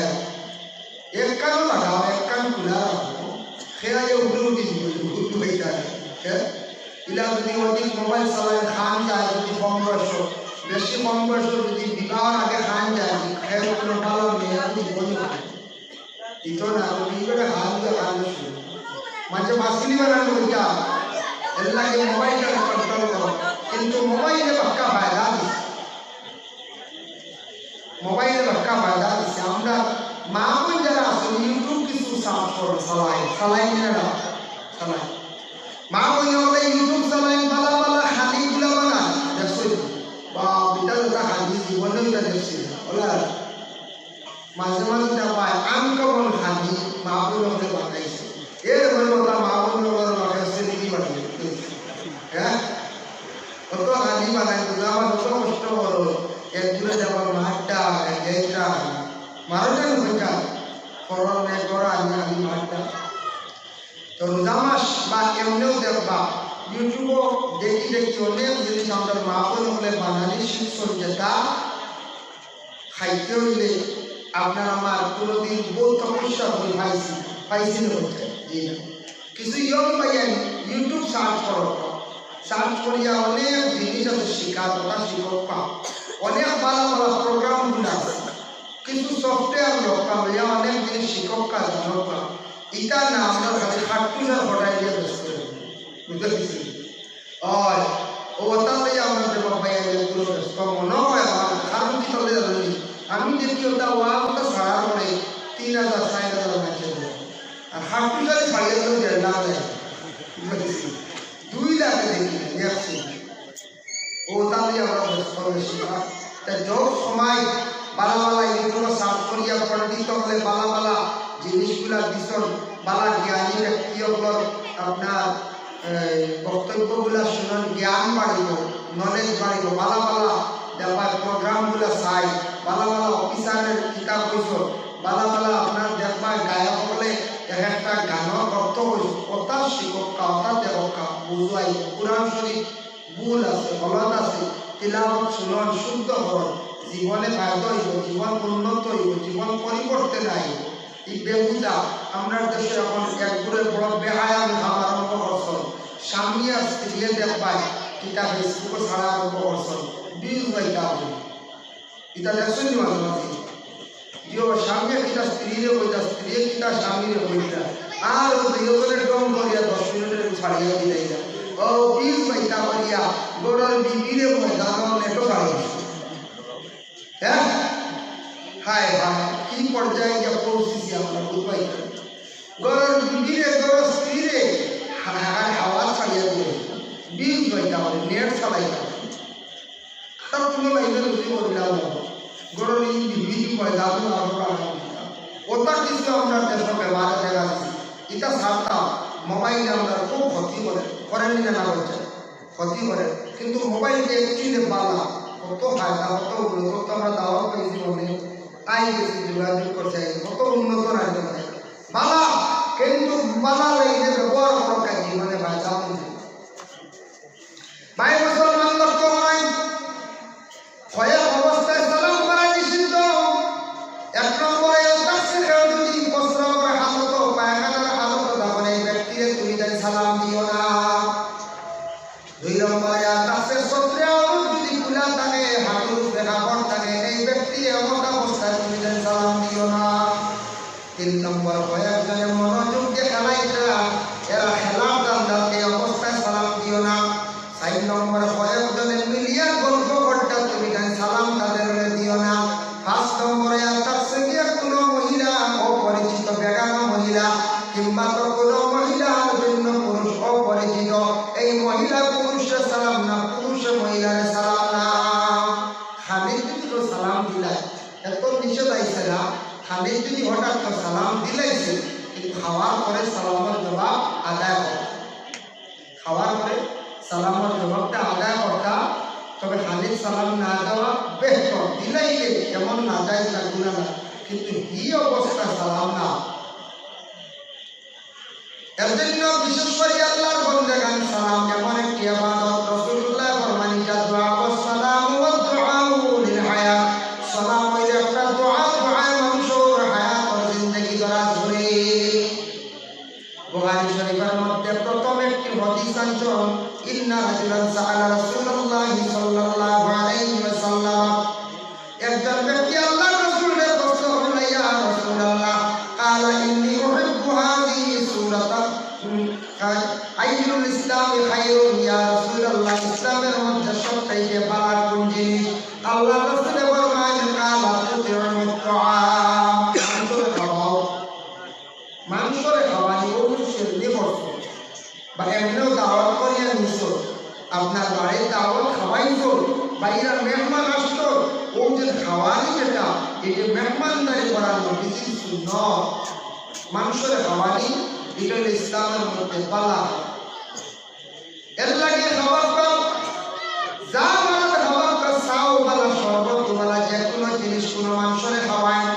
এক কানো লাগাও, এক কান খুলা রাখো। খেয়ালে উঠে উঠে জীবন, উঠে উঠে যায়। হ্যাঁ? ইলা যুদি অধিক মোবাইল চালাইন, কান যায় যুদি কম বয়সো, বেশি কম বয়সো যুদি বিবাহর আগে কান যায়, খেয়াল কোনো ভালো মেয়ে জীবন। ইতো না, তুমি করে হাত দিয়ে হাত দিয়ে শুনো। মাঝে মাসিলি বানানো ওইটা, এর লাগে মোবাইলটা control করো। কিন্তু মোবাইলে বাক্কা ফায়দা দিছে। মোবাইলে বাক্কা ফায়দা দিছে। আমরা মা বোন যারা আছইন, YouTube কিছু search করো, চালাইন, চালাইন না, না, চালাইন। মা বোন হকলে YouTube চালাইন, বালা বালা খানি গুলা বানাইন, দেখছইন? বাপ, ইটা যেটা খানি জীবনে ইটা দেখছি না, বুলে? মাঝে মাঝে দেখবায় uncommon খানি মা বোন হকলে বানাইছে। এর পরে ওটা মা বোন হকলর মাথায় শ্রেণী কি বানাইছে? হ্যাঁ? কত খানি বানাই, বুঝলাম, কত কষ্ট করো। একগুলো দেখবা মাঠটা, একটা মারো যেন হইতা, করোনা গড়া আনি আনি মারতা। তো রোজা মাস বা এমনেও দেখবা, YouTube-ও দেখি দেখি অনেক জিনিস আমরার মা বোন অকলে বানানি শিখছইন, যেটা খাইতে অইলে আপনার আমার কোনোদিন বউত তপস্যা করি পাইছি, পাইছি না বলতে, জি না। কিছু young ভাইয়াইন YouTube search করো, search করিয়া অনেক জিনিস আছে শিখার, ওটা শিখউক্কা। অনেক ভালা ভালা program গুলা আছে, কিছু software লউক্কা, লইয়া অনেক জিনিস শিখউক্কা, জানউক্কা। ইটা না, আমরা খালি খাট্টুস আর ফটাই দিয়া ব্যস্ত রই। বুঝতে পারছি? অয়, ও ওটা লইয়া আমরা যে বাবা এলে পুরো ব্যস্ত মনে হয় আমার, কারণ কি তাহলে জানি? আমি দেখি ওটা ওয়া ওটা ছাড়ার পরে তিন হাজার, চার হাজার মানষে দেয়। আর খাট্টুস আর ছাড়িয়ে দিলেও দেড় লাখ দেয়। বুঝতে পারছি? দুই লাখে দেখি না, দেখছি। ও তাহলে আমরা ব্যস্ত বেশি না। তাই যত সময় ভালা ভালা YouTube-ও search করিয়া পণ্ডিত অকলে ভালা ভালা জিনিসগুলা দিছইন, ভালা জ্ঞানী ব্যক্তি অকলর আপনার, এই, বক্তব্যগুলা শুনইন, জ্ঞান বাড়িব, knowledge বাড়িব, ভালা ভালা দেখবা program গুলা চাই, ভালা ভালা officer-এর কিতাব কইছইন, ভালা ভালা আপনার দেখবা গায়ক অকলে এক একটা গানর অর্থ কইছইন, ওটা শিখউক্কা, ওটা দেখউক্কা, বুঝাই, কোরআন শরীফ ভুল আছে, গলত আছে, তিলাওয়াত শুনইন, শুদ্ধ করইন, জীবনে ফায়দা অইব, জীবন উন্নত অইব, জীবন পরিবর্তন আইব। এই বেহুদা, আমরার দেশো এখন এক গুরে বড় বেহায়া কাম আরম্ভ করছইন। স্বামী আর স্ত্রীয়ে দেখবায়, কিতা Facebook-ও ছাড়া আরম্ভ করছইন। Views পাইতা অইব। ইতা দেখছইন নি মাঝে মাঝে? ইয়ো, স্বামীয়ে কিতা স্ত্রীরে কইতা, স্ত্রীয়ে কিতা স্বামীরে কইতা। আর ও দুইজনে ঢং করিয়া দশ মিনিটের ছাড়িয়া দিলাইলা। ও, views পাইতা করিয়া, ঘরর বিবিরে ময়দানো নেটো ছাড়িয়া দিছে। হ্যাঁ? হায় হায়, কি পর্যায়ে গিয়া পৌঁছিছি আমরা, বুঝবাই তো। ঘরর বিবিরে, ঘরর স্ত্রীরে, হায় হায়, হাওয়া ছাড়িয়া দিলাইলা। Views পাইতা করি, net চালাইতা। আর কোনো লাইনে রুজি করিলাম না। ঘরর এই বিবি পয়দা তো আরো বাড়াই দিতাম। ওটা কিছু আমরা দেশো বেমারে দেখা দিছি। ইটা ছাড়তাম, mobile-এ আমরার খুব ক্ষতি করে। করেন নি না বলছে? ক্ষতি করে। কিন্তু mobile যে actually বালা, কত ফায়দা, কত উন্নত, কত আমরা দাওয়াত পাইছি মনে। আই গেছি, যোগাযোগ করছে, কত উন্নত না বালা, কিন্তু বালা লাইনে ব্যবহার করার কাজে মানে ফায়দা অইছে। ভাই মুসলমান, লক্ষ্য করইন, কয়েক অবস্থায় সালাম করা নিষিদ্ধ। এক নম্বরে, তাকসির কেউ যদি প্রস্রাবর হালত, পায়খানার হালত, তখন এই ব্যক্তিরে তুমি তাই সালাম দিও না। দুই নম্বরে, তাকসির সত্রে আওরত যদি খুলা থাকে, হাঁটুর উপরে কাপড় থাকে, এই ব্যক্তিরে এমন অবস্থায় তুমি তাই সালাম দিও না। তিন নম্বর, কয়েকজনে মনোযোগ দিয়া খেলাইতা, এরা খেলার ধান্দাত এই অবস্থায় সালাম দিও না। চাইর নম্বর, কয়েকজনে মিলিয়া গল্প করতা, তুমি তাই সালাম তাদেররে দিও না। পাঁচ নম্বরে, আর তার সঙ্গে কোনো মহিলা, অপরিচিত বেগানা মহিলা, কিংবা তো কোনো মহিলা আর ভিন্ন পুরুষ অপরিচিত, এই মহিলা পুরুষরে সালাম না, পুরুষে মহিলারে সালাম না। খালি তুমি তো সালাম দিলা, এত নিষেধ আইছে না, খালি যদি হঠাৎ তো সালাম দিলাইছে, কিন্তু খাওয়ার পরে সালামর জবাব আদায় করো। খাওয়ার পরে সালামর জবাবটা আদায় করতা, তবে খালি সালাম না দেওয়া বেহতর। দিলাইলে এমন নাজায়েজ না, গুনাহ না, কিন্তু হি অবস্থা সালাম না। এর জন্য বিশেষ করি আল্লাহর বন্দেগান সালাম এমন একটি ইবাদত। রাসূলুল্লাহ ফরমাইন, "ইতা দুআ ওয়াস সালামু ওয়াদ দুআউ লিল হায়াত।" সালাম অইল একটা দোয়া, দোয়ায় মানুষর হায়াতর জিন্দেগি দরাজ করে। বুখারী শরীফের মধ্যে প্রথম একটি হাদিস আনছইন, "ইন্না রাজুলান সাআলা রাসূলুল্লাহি সাল্লাল্লাহু আলাইহি ওয়াসাল্লাম।" একজন ব্যক্তি আল্লাহর রাসূলরে প্রশ্ন করল, "ইয়া রাসূলুল্লাহ, ক্বালা ইন্নী উহিব্বু হাযিহি সূরাতা, উম, আইয়ুল ইসলামি খায়রুন, ইয়া রাসূলুল্লাহ, ইসলামের মধ্যে সবচাইতে ভালা কোন জিনিস?" আল্লাহর রাসূলে ফরমাইন, "ক্বালা তুতইমুত তাআম, মানষরে খাওয়াও।" মানষরে খাওয়ানি, অউ মানুষর নিয়ে করছো। বা এমনেও দাওয়াত করিয়া নিছো, আপনার বাড়িত দাওয়াত খাওয়াইছো, বাইরা মেহমান আসতো, অউ যে খাওয়ানি যেটা, ইটা মেহমানদারি করার নবীজির সুন্নত। মানষরে খাওয়ানি, ইটা অইল ইসলামের মধ্যে ভালা। এর লাগি খাওয়ার পর, যা ভালা খাওয়ার পর, চাও ভালা, শরবত ভালা, যে কোনো জিনিস কোনো মানষরে খাওয়াইন।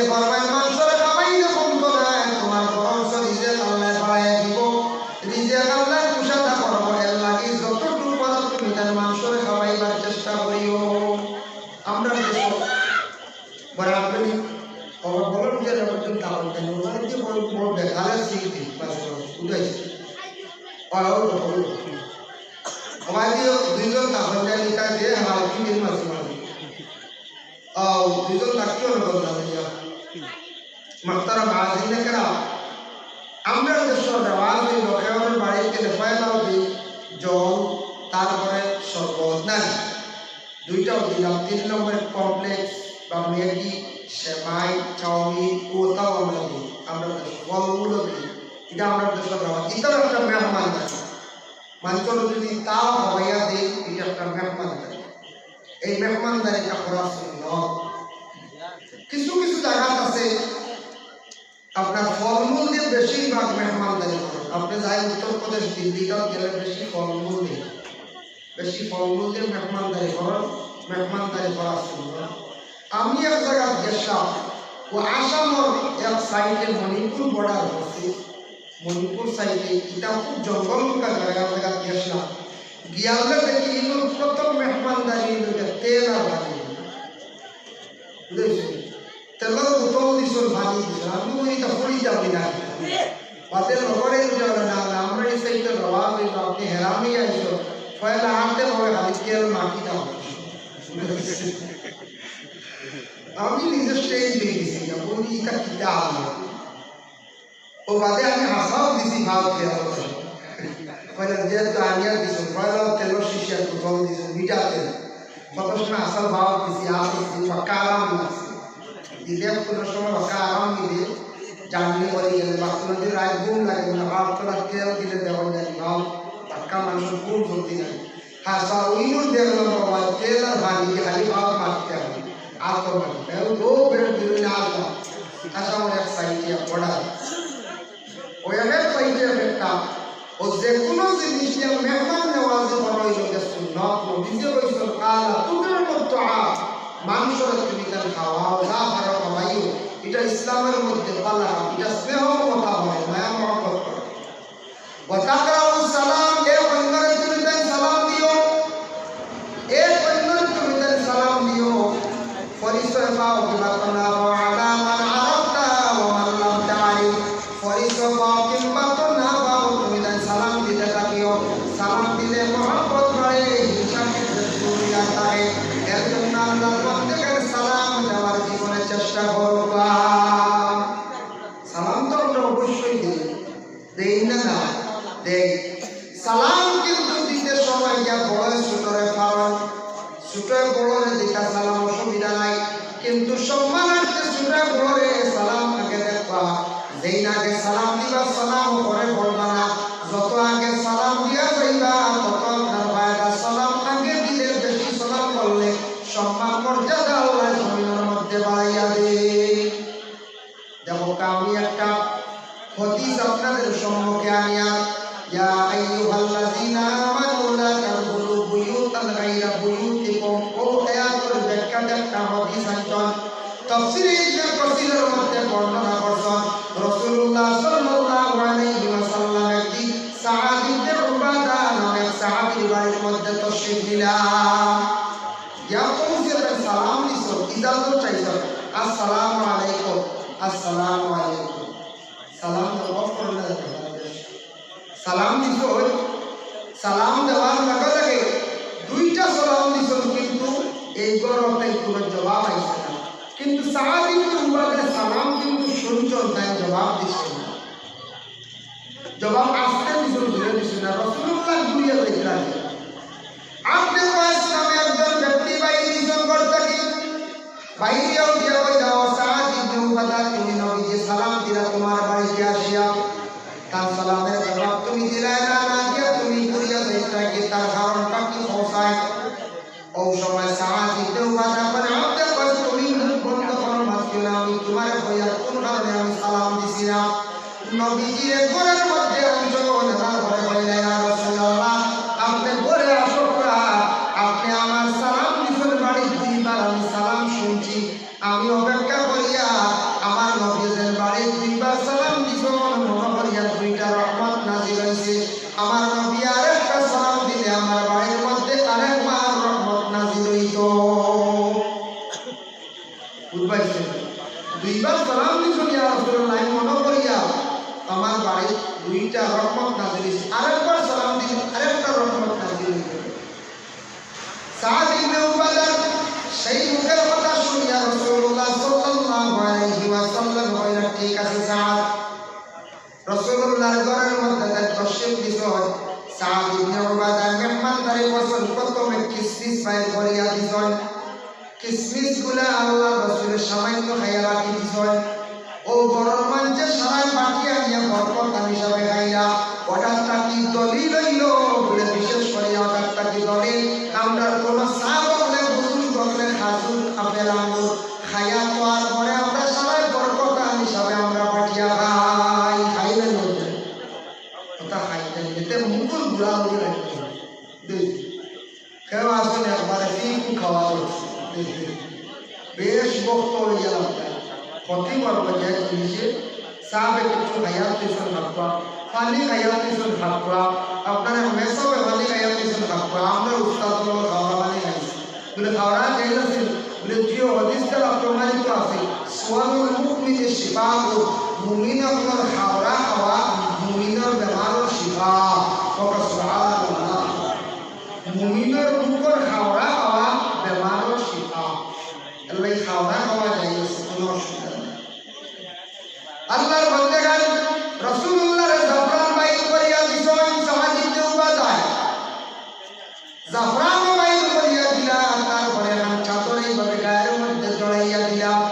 ফরমায়, মানষরে খাওয়াইলে কমতো নায়, তুমার বরঞ্চ রিজিক আল্লায় বাড়াইয়া দিবো, রিজিক আল্লায় কুশাদা করবো। এর লাগি যতটুকু পারো তুমি তান মানষরে খাওয়াইবার চেষ্টা করিও। আমরা দেশো বরাবরই খবর বলুন যে এরকম তাবন কেন? ওরা যে বড় বড় বেকারের সিট দিন, বাস, বাস, উঠেছে। আর ওর কথা বলুন। আমার যে দুইজন তাবন কেন নিকা যে আমার কি দিন মাঝে মাঝে। আও, দুইজন তাকিও না বললাম ইয়া। মাহতারাম হাজিরিনে কেরাম, আমরা দেশর রেওয়াজ অইলো কেউর বাড়িত গেলে পয়লাও দেই জল, তারপরে শরবত, না? দুইটাও দিলাম, তিন নম্বরে কমপ্লেক্স বা ম্যাগি, সেমাই, চাউমিন, ওটাও আমরা দেই। আমরা দেশর ফলমূলও দেই। ইটা আমরা দেশর রেওয়াজ। ইটাও একটা মেহমানদারি। মানষরে যদি তাও খাওয়াইয়া দেই, ইটা একটা মেহমানদারি। এই মেহমানদারিটা করা সুন্নত। কিছু কিছু জাগাত আছে, আপনার ফলমূল দিয়া বেশিরভাগ মেহমানদারি করে। আপনে যাইন উত্তর প্রদেশ, দিল্লিত গেলে বেশি ফলমূল দিয়া, বেশি ফলমূল দিয়া মেহমানদারি করেন, মেহমানদারি করা সুন্নত। আমি এক জাগাত গেছিলাম, ও আসামর এক সাইডে মণিপুর বর্ডার আছে, মণিপুর সাইডে, ইটা খুব জঙ্গল মুখা জাগা, জাগাত গেছিলাম। গিয়ালে দেখি ইনো প্রথম মেহমানদারি ইনো তেল আর ভাজি। বুঝছো? তেলর বোতল দিছইন, ভাজি দিছইন। আমি কই, "ইটা ফুড়ি যাবে না।" বাদে লগরে ইনো বলে, "না, না, আমরা এই সাইডে রওয়া অইলো, আপনে হেরামি আইছো। পয়লা আনতে হবে খালি তেল মাটি দাও।" আমি নিজে স্টেজ হয়ে গেছি, আমি বলি, "ইটা কিতা আনলো?" ও বাদে আমি হাসাও দিছি ভাব দিয়া। কইলাম, "যেহেতু আনিয়া দিছো, পয়লা তেলর শিশি আর বোতল দিছো, মিঠা তেল।" কত সময় হাসাও ভাব দিছি, হাসাও দিছি, পাক্কা আরাম লাগছে। দিলে কোনো সময় পাক্কা আরাম দিলে, জার্নি করে গেলে বা কোনো দিন রাত ঘুম লাগে না, ভাব তোরা তেল দিলে দেওয়া যায় ভাব, পাক্কা মানুষের ঘুম চলতে লাগে। হাছা, ওই নূর দেখলাম বাবা, তেল আর পানি দিয়ে খালি ভাব মারতে হবে। আর তো মারতে হবে। ও বের দিল না আসলাম। আচ্ছা, আমার এক সাইডে পড়া। ওই এক সাইডে একটা, ও যে কোনো জিনিস নিয়ে মেহমান নওয়াজি করা হইল যে সুন্নত, নবীজি কইছেন, "কালা তুতইমুত তাআম", মানুষের তুমি তার খাওয়াও, যা পারো খাওয়াইও। এটা ইসলামের মধ্যে পালা, এটা স্নেহ মমতা হয়, মায়া মহব্বত করে। ওয়া তাকরাউস সালাম, এক অন্যরে তুমি তাই সালাম দিও, এক অন্যরে তুমি তাই সালাম দিও। পরিচয় পাও কিংবা তো না পাও, আলা মান আরাফতা ওয়া মান লাম তারিফ। পরিচয় পাও কিংবা তো না পাও, তুমি তাই সালাম দিতে থাকিও। সালাম দিলে মহব্বত বাড়ে, হিংসা বিদ্বেষ দূর হইয়া থাকে। এর জন্য আল্লাহর বান্দাকে সালাম দেওয়ার জীবনে চেষ্টা করবা। সালাম তো আমরা অবশ্যই দিই। দেই না, না দেই। সালাম কিন্তু দিতে সময় গিয়া বড় ছোটরে পারন, ছোট বড়রে দিতা সালাম অসুবিধা নাই, কিন্তু সম্মানার্থে ছোট বড়রে সালাম আগে দেখবা। যেই না আগে সালাম দিবা, সালাম পরে বলবা না। যত আগে সালাম দিয়া যাইবা, তত আপনার ফায়দা। সালাম আগে দিলে, বেশি সালাম করলে সম্মান মর্যাদা আল্লাহ জমিনের মধ্যে বাড়াইয়া দে। দেখো, আমি একটা হাদিস আপনাদের সম্মুখে আনিয়া, ইয়া আইয়ুহাল্লাযীনা আমানু লা তাদখুলু বুয়ুতান গায়রা বুয়ুতিকুম। ও আয়াতর ব্যাখ্যাত একটা হাদিস আনছইন। তাফসীরে ইবনে কাসীরের মধ্যে বর্ণনা করছইন, রাসূলুল্লাহ সাল্লাল্লাহু আলাইহি ওয়াসাল্লাম একদিন সাআদ ইবনে উবাদা নামে এক সাহাবীর বাড়ির মধ্যে তশরিফ নিলা। গিয়া পৌঁছে তাই সালাম দিছইন, ইজাজত চাইছইন, "আসসালামু আলাইকুম, আসসালামু আলাইকুম।" সালাম দেওয়া পড়ে না যাতে পারে। সালাম দিছইন, সালাম দেওয়ার লগে লগে দুইটা সালাম দিছইন, কিন্তু এই ঘরর তাই কোনো জবাব আইছে না। কিন্তু সাআদ ইবনে উবাদা সালাম কিন্তু শুনছইন, তাই জবাব দিছইন না। জবাব আস্তে দিছইন, জোরে দিছইন না। রাসূলুল্লাহ ঘুরিয়া দেখলা যে আব্দে কয়েস নামে একজন ব্যক্তি বাইরে দিছইন ঘর থাকি। বাইরে উঠিয়া কইলা, "ও সাআদ ইবনে উবাদা, তুমি নবীজি সালাম দিলা তোমার বাড়িত আসিয়া। তার সালামের জবাব তুমি দিলায় না, না দিয়া তুমি ঘুরিয়া যাইতায় কি? তার কারণটা কি?" অউ সময় সাআদ ইবনে উবাদা কইন, "আব্দে কয়েস, তুমি মুখ বন্ধ করো, মাতিও না, আমি তোমারে কইয়ার কোন কারণে আমি সালাম দিছি না।" নবীজিরে ঘরর মধ্যে আনছইন, আনার পরে কইলা, "ইয়া রাসূলুল্লাহ, আপনে ঘরো আসউক্কা, আপনে আমার সালাম দিছইন বাড়িত দুইবার, আমি সালাম শুনছি, আমি অপেক্ষা করিয়া দুইবার সালাম দিছইন ইয়া রাসূলুল্লাহ, আমি মনো করিয়ার আমার বাড়িত দুইটা রহমত নাজিল অইছে। আরেকবার সালাম দিন, আরেকটা রহমত নাজিল অইছে। সাদ ইবনে উবাদার সেই মুখের কথা শুনিয়া রাসূলুল্লাহ সাল্লাল্লাহু আলাইহি ওয়াসাল্লাম কইলা, "ঠিক আছে সাদ।" রাসূলুল্লাহর ঘরর মধ্যে তাইন তশরিফ দিছইন। সাদ ইবনে উবাদায় মেহমানদারি করছইন, প্রথমে কিসমিস বাইর করিয়া দিছইন। কিসমিসগুলা আল্লাহর রাসূলে সামান্য খাইয়া রাখি দিছইন। অউ ঘরর মানষে সারায় বাটিয়া নিয়া বরকত হিসাবে খাইলা। অটার থাকি দলিল অইলো, বুলে বিশেষ করিয়া অটার থাকি দলিল, আমরার কুনু সাব অকলে, বুজুর্গ অকলে খাজুর, আপেল, আঙ্গুর খাইয়া তো আর পরে আমরা সারায় বরকত হিসাবে আমরা বাটিয়া খাই, খাইলে নয়। কথা খাইলে, এতে মুখর গুড়া অইয়া রাখতে। দুই। কেউ আসলে একবারে পিকু খাওয়া হচ্ছে। বেশ বক্ত অইয়া গেলাম। ক্ষতি করবো যে জিনিসে সাবে কিছু খাইয়া দিছইন হাঁকুয়া, পানি খাইয়া দিছইন হাঁকুয়া, আপনারা মেসাবে পানি খাইয়া দিছইন হাঁকুয়া, আমরা উস্তাদ খাওয়া পানি খাইছি। বুলে, "খাওয়া যাইজ আছে?" বুলে, "জি, হাদিস দ্বারা প্রমাণিত আছে, সুয়ালুল মুমিনি শিফাউ, মুমিন অকলর খাওয়া খাওয়া মুমিনর বেমারর শিফা।" কও সুবহানাল্লাহ। মুমিনর মুখর খাওয়া খাওয়া বেমারর শিফা। এর লাগি খাওয়া খাওয়া যাইজ আছে, কুনু অসুবিধা নাই। আল্লাহর বান্দেগান, রাসূলুল্লাহরে জাফরান বাইর করিয়া দিছইন সাদ ইবনে উবাদায়। জাফরান বাইর করিয়া দিলা, তারপরে এখান চাদর এইভাবে গায়ের মধ্যে জড়াইয়া দিলা।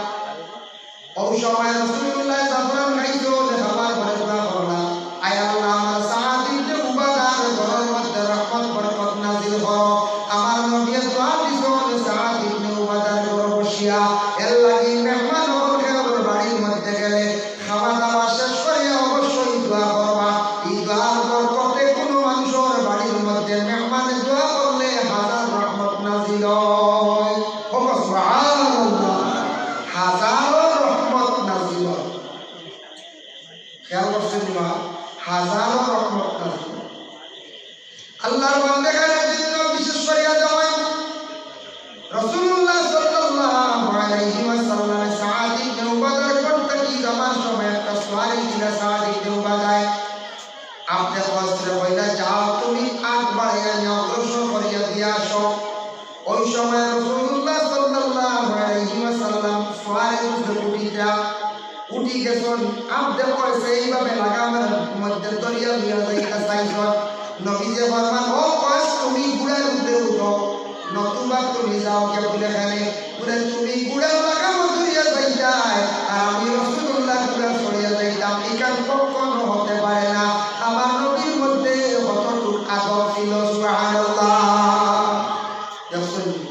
অউ সময় রাসূলুল্লাহ জাফরান খাইছইন, খাবার পরে দোয়া করলা, "আয় আল্লাহ, আমার সাদ ইবনে উবাদার ঘরর মধ্যে রহমত বরকত নাজিল করো।" আমার নবীয়ে দোয়া দিছইন সাদ ইবনে উবাদার ঘরো বসিয়া। এর লাগি মেহমান অকল কেউর বাড়ির মধ্যে গেলে খাওয়া দাওয়া শেষ করিয়া অবশ্যই দোয়া করবা। ই দোয়ার বরকতে কুনু মানষর বাড়ির মধ্যে মেহমানে দোয়া করলে হাজার রহমত নাজিল অয়। কও সুবহানাল্লাহ। হাজারো রহমত নাজিল অয়। খেয়াল করছইন বা? হাজারো রহমত নাজিল অয়। আল্লাহর বান্দেগানের জন্য বিশেষ করিয়া দেওয়াই রাসূলুল্লাহ সাল্লাল্লাহু আলাইহি ওয়াসাল্লামে সাদ ইবনে উবাদার ঘর থাকি যাওয়ার সময় একটা সোয়ারি দিলা সাদ ইবনে উবাদায়। আপনে কইছলে কইলা, "যাও, তুমি আগ বাড়াইয়া নিয়া অগ্রসর করিয়া দিয়া আসো।" অউ সময় রাসূলুল্লাহ সাল্লাল্লাহু আলাইহি ওয়াসাল্লাম সোয়ারি উঠে উঠিতা উঠি গেছইন, আপ দেখো, সেইভাবে লাগামর মধ্যে দরিয়া লইয়া যাইতা চাইছইন। নবীজি ফরমান, "ও কয়েস, তুমি ঘুড়ার উপরে উঠো, নতুবা তুমি যাও গিয়া বুলে খানে।" বুলে, "তুমি ঘুড়ার লাগামো দরিয়া যাইতায়, আর আমি রাসূলুল্লাহ ঘুড়া চড়িয়া যাইতাম, ইখান কখনো হতে পারে না।" আমার নবীর মধ্যে কতটুক আদব ছিল, সুবহানাল্লাহ। দেখছইন?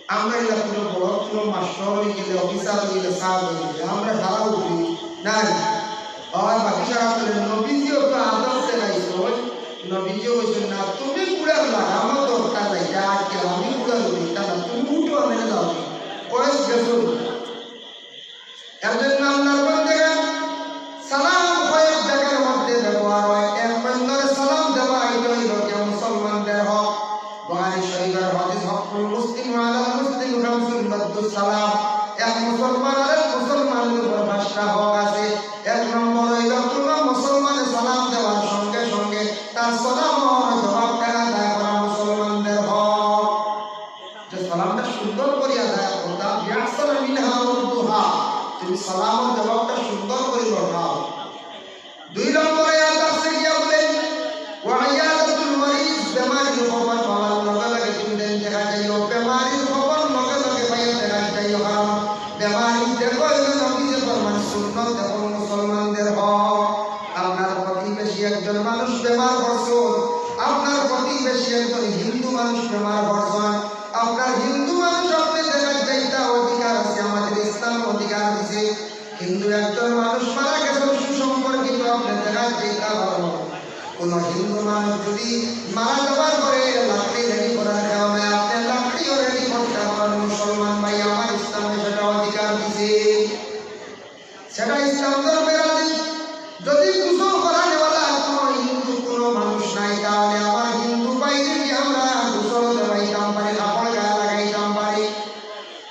আমরা ইলা কুনু বড় কুনু মাস্টার অইগেলে, অফিসার অইগেলে, সাব অইগেলে, আমরা সারা উঠি নাই। আর বাকি সারা তো নবীজিও তো আদব দেখাইছইন, নবীজিও কইছইন, "না, তুমি ঘুড়ার লাগামো দরকার নাই, যা আজকে আমি ঘুড়ার উঠি, তা না, তুমি উঠো, আমি যাও।" কয়েস গেছইন। এর জন্য আল্লাহর বান্দেগান, সালাম কয়েক জাগার মধ্যে ব্যবহার অয়। এক নম্বরে সালাম দেওয়া, ইটা অইলো গিয়া মুসলমানদের হক। বুখারী শরীফর হাদিস, "হাক্কুল মুসলিমি আলাল মুসলিমি খামসুন রাদ্দুস সালাম।" এক মুসলমান আরেক মুসলমানর উপর পাঁচটা হক আছে। এক নম্বর অইলো, কুনু মুসলমানে সালাম দেওয়ার সঙ্গে সঙ্গে তার সালামর জবাবটা আদায় করা মুসলমানদের হক। যে সালামটা সুন্দর করি আদায় করতা, বিআহসানা মিনহা রুদ্দুহা, তুমি সালামর জবাবটা সুন্দর করি লওটাও। দুই নম্বরে আয়াত আছে গিয়া বুলে, ওয়া ইয়াদাতুল মারিজ, বেমারির খবর পাওয়ার লগে লগে তুমি যেন দেখা যাইও, বেমারির খবর লগে লগে পাইয়া দেখা যাইও, কারণ বেমারি দেখো অইলো নবীজি ফরমান সুন্নত, দেখো মুসলমানদের হক। আপনার প্রতিবেশী একজন মানুষ বেমার পড়ছইন, আপনার প্রতিবেশী একজন হিন্দু মানুষ বেমার পড়ছইন, আপনার হিন্দু মানুষ আপনে দেখাত যাইতা অধিকার আছে, আমাদের ইসলাম অধিকার দিছে। হিন্দু একজন মানুষ মারা গেছইন সুসম্পর্কিত, আপনে দেখাত যাইতা পারবা। কুনু হিন্দু মানুষ যদি মারা যাওয়ার পরে লাকড়ি রেডি করার কারণে আপনে লাকড়িও রেডি করতা পারবা, মুসলমান ভাই, আমার ইসলামে সেটা অধিকার দিছে। সেটা ইসলাম ধর্মের আদেশ। যদি গোসল করানেওয়ালা কুনু হিন্দু কুনু মানুষ নাই, তাহলে আমার হিন্দু ভাইরে আমরা গোসল দেওয়াইতাম পারি, কাপড় গায়ে লাগাইতাম পারি,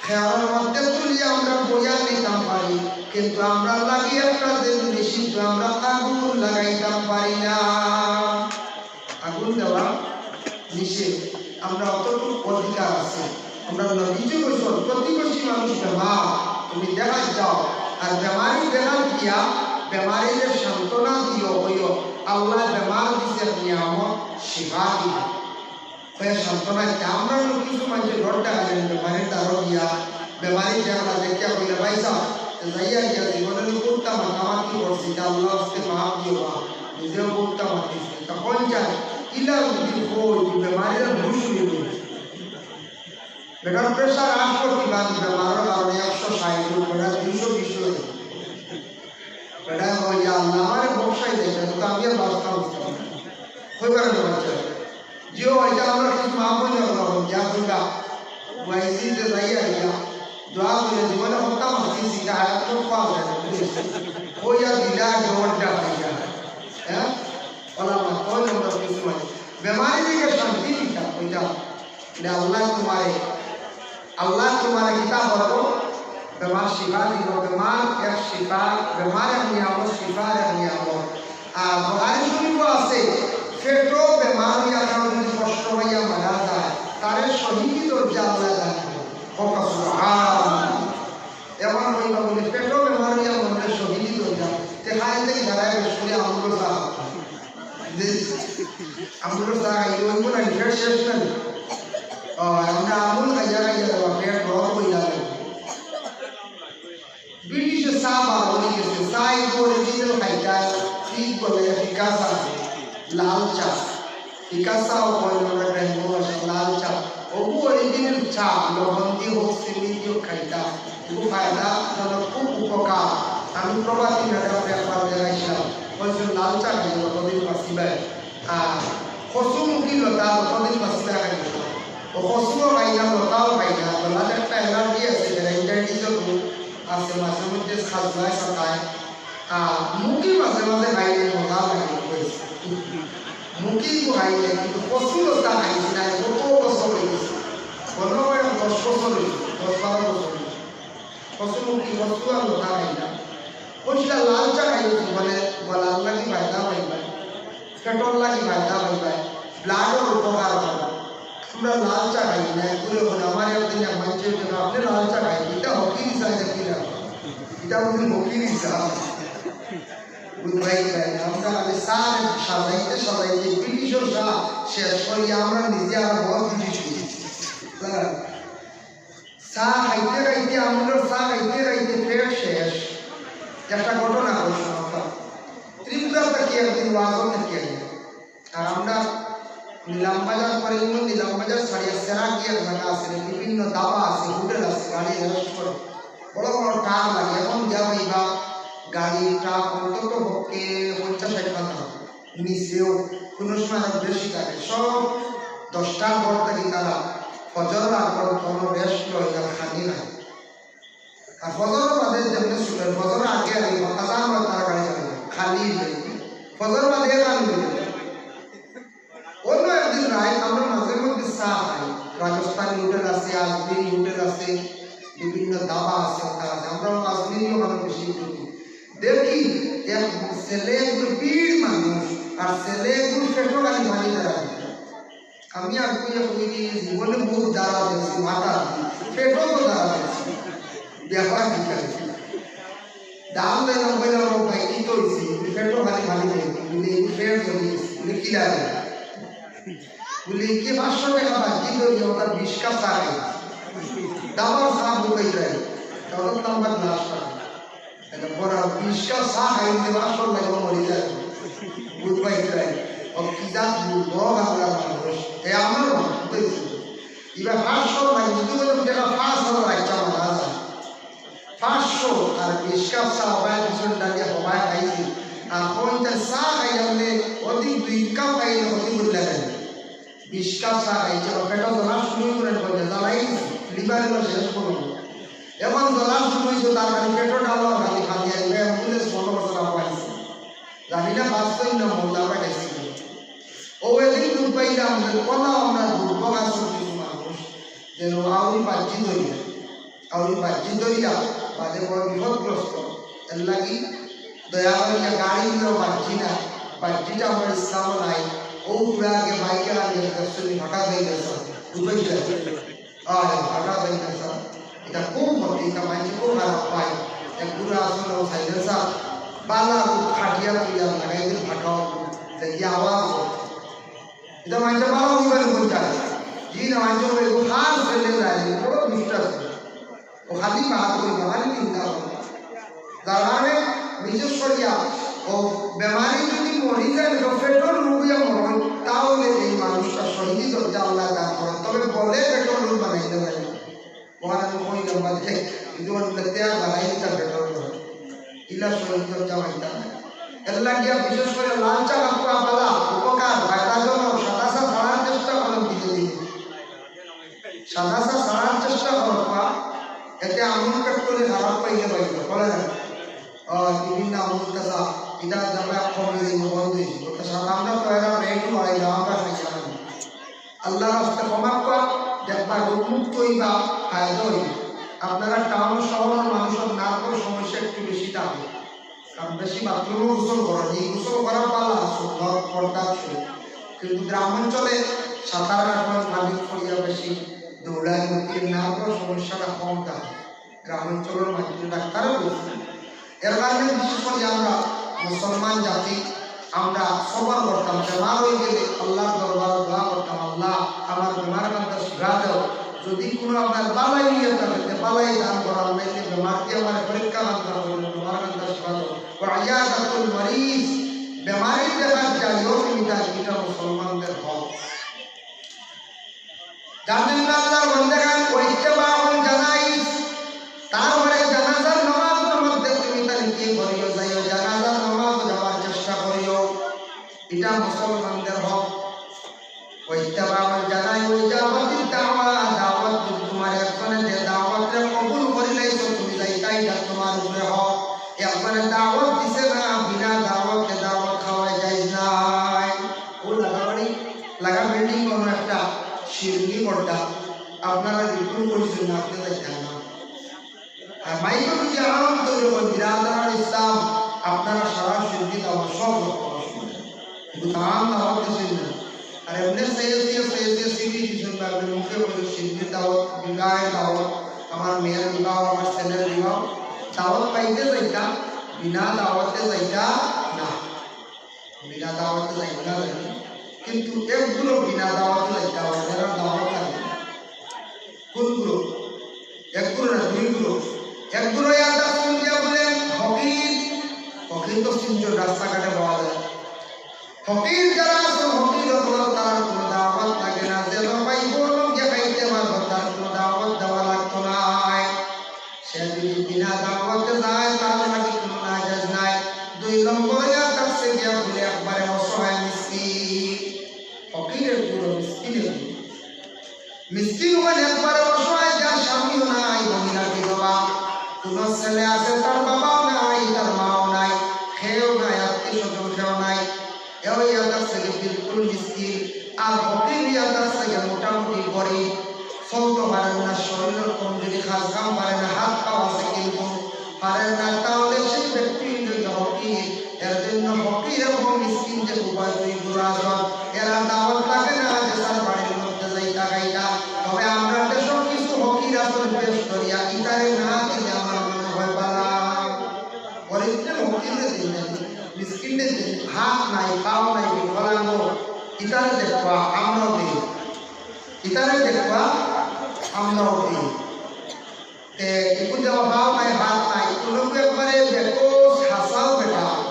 খেয়ালের মধ্যে তুলিয়া আমরা বইয়া নিতাম পারি। কিন্তু আমরা লাগি একটা জিনিস নিষিদ্ধ, আমরা আগুন লাগাইতাম পারি না। আগুন দেওয়া নিষেধ। আমরা অতটুকু অধিকার আছে। আমরা নবীজি কইছইন, প্রতিবেশী মানুষ বেমার, তুমি দেখাত যাও, আর বেমারি দেখাত গিয়া বেমারিরে সান্ত্বনা দিও, কইও, আল্লায় বেমার দিছে, নিয়ামত, শিফা দিবা। কইয়া সান্ত্বনা দিতা। আমরা অনো কিছু মানষে ডর দেখাইলে বেমারির দ্বারো গিয়া, বেমারি চেহারা দেখিয়া কইলে, "ভাইসাব, যাইয়া গিয়া জীবনে বহুততা মাতামাতি করছি, ইতা আল্লার ওয়াস্তে মাফ দিও বা, নিজেও বহুততা মাতিছি।" তখন যায়, ইলা যদি কই, বেমারির হুশ উড়ি যাইবো। বেটার pressure আটষট্টি বাদ, বেমারর কারণে একশো ষাইট, বেটা দুইশো বিশ অই। বেটা কয়, "ইয়া আল্লাহ, আমারে বকশাই দেইন, তো আমি আর বাঁচতাম না।" কইবার না বাচ্চা। জিও, ইটা আমরা কিছু মা বোন যখন যা কইবা, ওয়াইসিতে যাইয়া গিয়া, দোয়া করি, জীবনে হত্যা মাতিছি, ইটা হায়াত তো পাওয়া যায় না, বুঝলি? কইয়া দিলা, জোরটা হইয়া। হ্যাঁ? ওলা মা, কই নম্বর কিছু মানে? বেমারি থাকি শান্তি দিতা, কইতা। বলে, "আল্লাহ তোমারে, আল্লাহ তোমারে কিতা করবো? বেমার শিফা দিব, বেমার এক শিফা, বেমার এক নিয়ামত, শিফা এক নিয়ামত।" আর বুখারী শরীফও আছে, পেটো বেমার অইয়া কেউ যদি কষ্ট পাইয়া মারা যায়, তারে শহীদি দরজা আল্লায় দান করইন। কউক্কা সুবহানাল্লাহ। এখন কইবা বলে, "পেটো বেমার অইয়া মরলে শহীদি দরজা।" তে খাইতে কি দাঁড়ায় বসে আমুল চা? যে আমুল চা খাইলে অইবো না, পেট শেষ না? ও, আমরা আমুল খাইয়া খাইয়া দেওয়া, পেট বড় অই যাবে। ব্রিটিশে চা বার অই গেছে, চা ইগু original খাইতা, ঠিক বলে, ফিকা চা, লাল চা। ফিকা চাও কয় আমরা গ্রাম্য ভাষায় লাল চা। অগু original চা, লবণ দি হোক, চিনি দি হোক খাইতা। খুব ফায়দাজনক, খুব উপকার। আমি প্রভাতী ম্যাডামরে একবার দেখাইছিলাম। কইছিল, "লাল চা খাইলে যতদিন বাঁচিবায়।" আর কচুমুখী লতা যতদিন বাঁচিবায় খাইলে। ও কচুও খাই না, লতাও খাই না। গলাত একটা allergy আছে, bronchitis-ও খুব আছে, মাঝে মধ্যে খাজুয়ায় সাতায়। আর মুখি মাঝে মাঝে খাইলে মজা লাগে, কইছে। মুখি তো খাইলে, কিন্তু কচু লতা খাইছি না, কত বছর অই গেছে। মনে হয় দশ বছর অইছে, দশ বারো বছর অইছে। কচু মুখি, কচু আর লতা খাই না। কইছিলা লাল চা খাইছি, মানে গলার লাগি ফায়দা পাইবা, পেটর লাগি ফায়দা পাইবা, blood-র উপকার অইবো। আমরা লাল চা খাই না, ঘুরে ঘুরে আমার একদিন এক মানষে কইলো, "আপনে লাল চা খাইন, ইটা ফকিরি চা, ইটা কিতা? ইটা বুলে ফকিরি চা।" বুঝবায় না, আমরা খালি চা সাজাইতে সাজাইতে ব্রিটিশর চা শেষ করি আমরা নিজে আর বড় ব্রিটিশ অই গেছি। হ্যাঁ। চা খাইতে খাইতে, আমুলর চা খাইতে খাইতে পেট শেষ। একটা ঘটনা কই শোনাইতাম। ত্রিপুরা থাকি একদিন ওয়াজো থাকি আইয়া। আর আমরা নিলামবাজার, করিমগঞ্জ নিলামবাজার ছাড়িয়া সেরা গিয়া জাগা আছে, বিভিন্ন ধাবা আছে, হোটেল আছে, গাড়ি rest করে। বড় বড় ট্রাক লাগে, এখন গিয়া পাইবা গাড়ি, ট্রাক অন্তত পক্ষে পঞ্চাশ ষাইট খান। নিচেও কুনু সময় আরো বেশি থাকে। সব দশটার পর থাকি তারা ফজরর আগ পর্যন্ত কোনো rest লয় না, খানি নাই। আর ফজরর বাদে যেমনে ছুটে, ফজরর আগে আগে আজান হয়, তারা গাড়ি চালায়, খালি যায়। ফজর বাদে খালি যায়। অন্য একদিন রাইত আমরা মাঝে মধ্যে চা খাই, রাজস্থানি হোটেল আছে, আজমিরি হোটেল আছে, বিভিন্ন ধাবা আছে, ওটা আছে। আমরা আজমিরি ওখানে বেশি ঢুকি। দেখি এক ছেলে এগুলো ভিড় মানুষ, আর ছেলে এগুলো পেটো খালি পানি দাঁড়ায়। আমি আর কই, কই জীবনে বহুত দাঁড়া দেখছি, মাথা পেটো তো দাঁড়া দেখছি। ব্যাপার কি করে? দাম দিলাম, কইলাম, "ও ভাই, কিতা অইছে?" বলে, "পেটো খালি পানি খাই।" বলে, "এই পেট জ্বলি গেছে।" বলে, "কিলা?" বলে, "কি পাঁচশো টেকা বাকি ধরি, ওটা বিশ কাপ চা খাই।" দাবার চা ঢুকাই যায়, তাহলে তো আমার গ্লাস চা। এটা বড় বিশ কাপ চা খাইতে পাঁচশো লাগে, মরি যায়। বুঝবায় যায়। ও কি জাত বুঝবো, আমরা মানুষ। এ আমার মানুষ, বুঝতে পারছি। এবার পাঁচশো লাগে, যদি বলে, "দেখা পাঁচ হাজার একটা মারা যায়।" পাঁচশো আর বিশ কাপ চা হবায়, পিছন ডালিয়া হবায় খাইছি। আর কইতে চা খাইলে অধিক দুই কাপ খাইলে অধিক বুঝলে খাইলে। বিশ কাপ চা খাইছে, আর পেটো জ্বলা শুরু করে বলে, জ্বালাই গেছে, লিভার এলো শেষ করবো। এখন জ্বলা শুরু হয়েছে, তার খালি পেটো ডালো আর খালি খালি আসবে, অ্যাম্বুলেন্স পনেরো বছর আগে আইছে। জানি না বাঁচতই না মরলা বা গেছি। ও এদিন দুধ পাইলাম, যে কলা আমরা দুর্ভোগ আছে কিছু মানুষ, যেন আউরি বাহ্যিক হইয়া। আউরি বাহ্যিক ধরিয়া বাদে বড় বিপদগ্রস্ত। এর লাগি দয়া করিয়া গাড়ি নিয়ে বাজি না, বাজিটা আমার ইসলাম নাই। ও পুরা আগে বাইকে আগে দর্শনী ফাটা হয়ে গেছে, বুঝে গেছে। আর ফাটা হয়ে গেছে, এটা খুব ক্ষতি, এটা মানছে খুব খারাপ পায়। এক বুড়া আসলে ও সাইলেন্সার বালা খাটিয়া তুলিয়া লাগাই দিন ফাটাও, দেখি আওয়াজ হয়। এটা মানছে বালা উঠবেন কোন যায়, জি না মানছে ওই হার ফেলে যায়, বড় দুষ্ট আছে। ও খালি মাত কইবা, খালি নিন্দা করবা। যার কারণে বিশেষ করিয়া ও বেমারি যদি মরি যায়, তো পেটর রোগ হইয়া মরণ, তাহলে এই মানুষটা শহীদি দরজা আল্লাহ দান করেন। তবে বলে পেটর রোগ বানাইতে পারে। ওখানে আমি কইলাম, বাদে যদি ওর তেয়ার বানাই দিতাম পেটর রোগ, ইলা শহীদ দরজা বানাইতাম না। এর লাগিয়া বিশেষ করে লাল চা খাওয়া বালা, উপকার, ফায়দাজনক, সাদা চা ছাড়ার চেষ্টা করেন ধীরে ধীরে। সাদা চা ছাড়ার চেষ্টা করবা, এতে আমল পেট্রোলে খারাপ পাইলে পাইলে, বলে না? ও, বিভিন্ন আমল কাজা, এটা আমরা কমে যাই, বন্ধ হয়েছি। ওটা সাদা আমরা তো এরা রেডি হয় না, আমরা খাই না। আল্লাহর রাস্তা ক্ষমা করা, দেখবা রোগ মুক্ত হইবা, ফায়দা হইবে। আপনারা টাউন শহরের মানুষের নার্ভের সমস্যা একটু বেশি থাকে। কারণ বেশি বাথরুমও গোসল করা, এই গোসল করা পালা সুন্নত পর্দার সহিত। কিন্তু গ্রামাঞ্চলে সাঁতার কাটন, পানি পড়িয়া বেশি দৌড়ায়, গতিকে নার্ভের সমস্যাটা কম থাকে। গ্রামাঞ্চলের মাধ্যমে ডাক্তারও বলছে। এর কারণে বিশেষ করে আমরা মুসলমান জাতি, আমরা সবর করতাম, বেমার হয়ে গেলে আল্লাহর দরবারে দোয়া করতাম, "আল্লাহ, আমার বেমার বান্দা শিফা দাও।" যদি কোনো আপনার বালাই হইয়া থাকে, তে বালাই দান করার নাইলে বেমার দিয়ে আমার পরীক্ষা বান্দা করলে বেমার বান্দা শিফা দাও। ওয়া ইয়াদাতুল মারিজ, বেমারি দেখার যাইও তুমি তার, এটা মুসলমানদের হক। যার জন্য আল্লাহর বান্দাগান ওয়াইত্তিবাউল জানাইজ, তারপরে জানাজার নামাজের মধ্যে তুমি তার কি করিও, যাইও, জানাজার নামাজ যাওয়ার চেষ্টা করিও, এটা মুসলমানদের হক। ওয়াইত্তিবাউল জানাইজ ওয়া ইজাবাতিদ দাওয়া, দাওয়াত যদি তোমার একজনে যে দাওয়াতরে কবুল করিলাইছো, তুমি যাইতাই, এটা তোমার উপরে হক। একজনে দাওয়াত দিছে না, বিনা দাওয়াতে দাওয়াত খাওয়াই যায় নাই। ও লাগাবাড়ি লাগা বিল্ডিং কোনো একটা শিরনি পড়তা, আপনারা বিলকুল কইছেন না, আপনি দেখেন না। আর মাইকে যদি আরাম তৈরি করেন, বিরাদারান ইসলাম, আপনারা সারা শিরনি দাওয়াত সব রকম অসুবিধা। কিন্তু তাম দাওয়াত দিচ্ছেন না। আর এমনি সৈয়দিয়া, সৈয়দিয়া সিটি দিচ্ছেন, বা আপনি মুখে বলে শিরনি দাওয়াত, বিবাহের দাওয়াত, আমার মেয়ের বিবাহ, আমার ছেলের বিবাহ, দাওয়াত পাইতে যাইতা, বিনা দাওয়াতে যাইতা না। বিনা দাওয়াতে যাইতা না জানি, কিন্তু এক গ্রুপ বিনা দাওয়াতে যাইতা, এরা দাওয়াত লাগে। কোন গ্রুপ? এক গ্রুপ না, দুই গ্রুপ। এক গ্রুপ ইয়ার দাস শুনতে বলে ফকির, ফকির তো সিনজন রাস্তাঘাটে পাওয়া যায়। ফকির যারা আছে, ফকির অকল, তার কোনো দাওয়াত লাগে না, যে তো পাইব, লোকে খাইতে পারবো, তার কোনো দাওয়াত দেওয়া লাগতো না। সে যদি বিনা দাওয়াতে যায়, তার লাগি কোনো নাজায়েজ নাই। দুই নম্বরে আর থাকছে গিয়া বলে একবারে অসহায় মিসকিন। ফকিরের গুরু, মিসকিনের গুরু। মিসকিন মানে একবারে অসহায়, যার স্বামীও নাই, মহিলা বিধবা। কোনো ছেলে আছে, তার বাবাও নাই, তার মাও নাই, কেউ নাই, আত্মীয় স্বজন কেউ নাই। এও ইয়াদ আছে যে বিলকুল মিসকিন, আর ফকির ইয়াদ আছে যে মোটামুটি গরিব, চলতে পারেন না, শরীরের কমজোরি, কাজ কাম পারে না, হাত পাও আছে কিন্তু পারেন না, তাহলে সেই ব্যক্তি হইল ফকির। এর জন্য ফকির এবং মিসকিন যে উভয় দুই গুরু আছেন, এরা দাওয়াত লাগে না যে তার বাড়ির মধ্যে যাইতা খাইতা। তবে আমরা দেশও কিছু ফকির আছেন বেশ করিয়া, ইতারে না দিলে আমার মনে হয় বালা। গরিবরে ফকিররে দিন না, মিসকিনরে দিন, হাত নাই, পাও নাই, বিকলাঙ্গ, ইতারে দেখবা, আমরাও দিই। ইতারে দেখবা, আমরাও দিই। তে, ইকুন দেওয়া পাও নাই, হাত নাই, কোনো একবারে দেখো, হাসাও বেটা।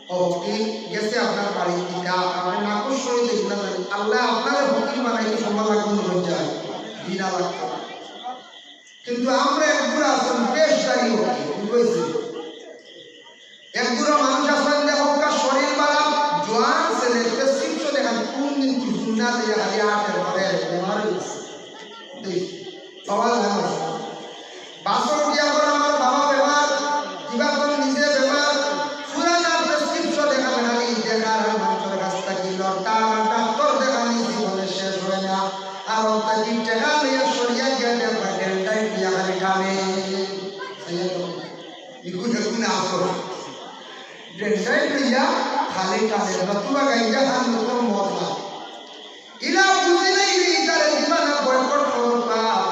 ও, কি গেছে আপনার বাড়ি, কিতা, আপনি নাকুশ করে দেখি না জানি। আল্লাহ আপনারে ফকির বানাইতে সময় লাগবে না, হয়ে যায়, দিনা লাগতো না। কিন্তু আমরা একগুলো আছেন পেশদারি ফকির, বুঝছি? একগুলো মানুষ আছেন, দেখো, তার শরীর বালা, জোয়ান ছেলে, প্রেসক্রিপশন এখন কোন দিন কি হুন্না দিয়ে খালি আটের ঘরে বেমার হয়ে গেছে। দেখ, বাবা জানো। বাসর গিয়া বলে, "আমার বাবা বেমার, কিবা করে নিজে বেমার, পুরানা প্রেসক্রিপশন এখানে খালি দেখার, আর মানুষের কাছ থেকে লড়তা, আর ডাক্তার দেখানি জীবনে শেষ হয় না।" আর ওটা কি টেকা লইয়া সরিয়া গিয়া দেখবা, ডেন্টাইট দিয়া খালি টানে, ইগু হেগু না আসো। ডেন্ডাই লইয়া খালি টানে, নতুবা গাঞ্জা খান, নতুবা মদ খান। ইলা বুঝি নাই যে ইতারে দিবানা বয়কট করবা।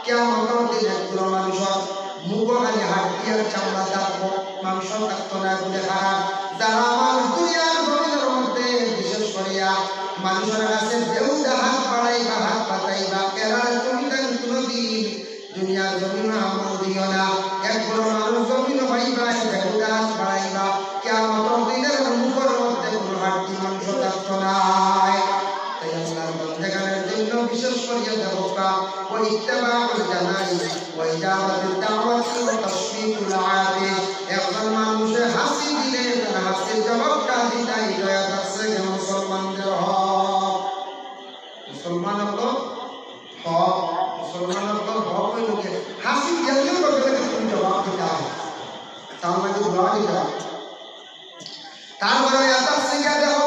কিয়ামতর দিন একগুলো মানুষর মুখো খালি হাড্ডি আর চামড়া থাকবো, মাংস থাকতো না বলে খারাপ। যারা মানুষ দুনিয়ার জমিনর মধ্যে বিশেষ করিয়া মানুষর কাছে বেহুদা হাত বাড়াইবা, হাত পাতাইবা, এরারে তুমি তাই কোনোদিন দুনিয়ার জমিনো আমল দিও না। একগুলো মানুষ জমিনো পাইবা, বেহুদা হাত বাড়াইবা, কিয়ামতর দিনের মুখর মধ্যে কোনো হাড্ডি মাংস থাকতো নায়। তাই আল্লাহর বান্দেগানের জন্য বিশেষ করিয়া দেবতা ও ইত্তেবাউল জানাইজ ও ইজাবাতুদ দাওয়াতি ও তাশমিতুল আতিশ। একজন মানুষে হাসি দিলে তার হাসির জবাবটা দিতা, ইটা থাকছে গিয়া মুসলমানদের হক। মুসলমান হকলর হক, মুসলমান হকলর হক অইলো গিয়া হাসি দিলেও লগে লগে তুমি জবাব দিতা। তার লাগি দোয়া দিতা। তারপরে এত সিগা দেওয়া,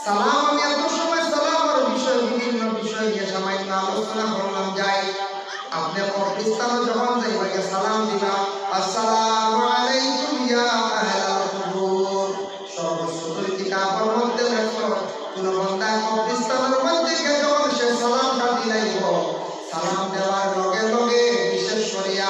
সালাম, আমি এত সময় সালামর বিষয়, বিভিন্ন বিষয় নিয়ে সামান্য আলোচনা করলাম। যাই, আপনি কবরস্থানো যখন যাইবা গিয়া সালাম দিবা, "আসসালামু আলাইকুম ইয়া আহলাল কুবুর।" সর্বসুদূর কিতাবর মধ্যে লেখো, কোন বান্দা কবরস্থানর মধ্যে গিয়া যখন সে সালামটা দিলাইবো, সালাম দেওয়ার লগে লগে বিশেষ করিয়া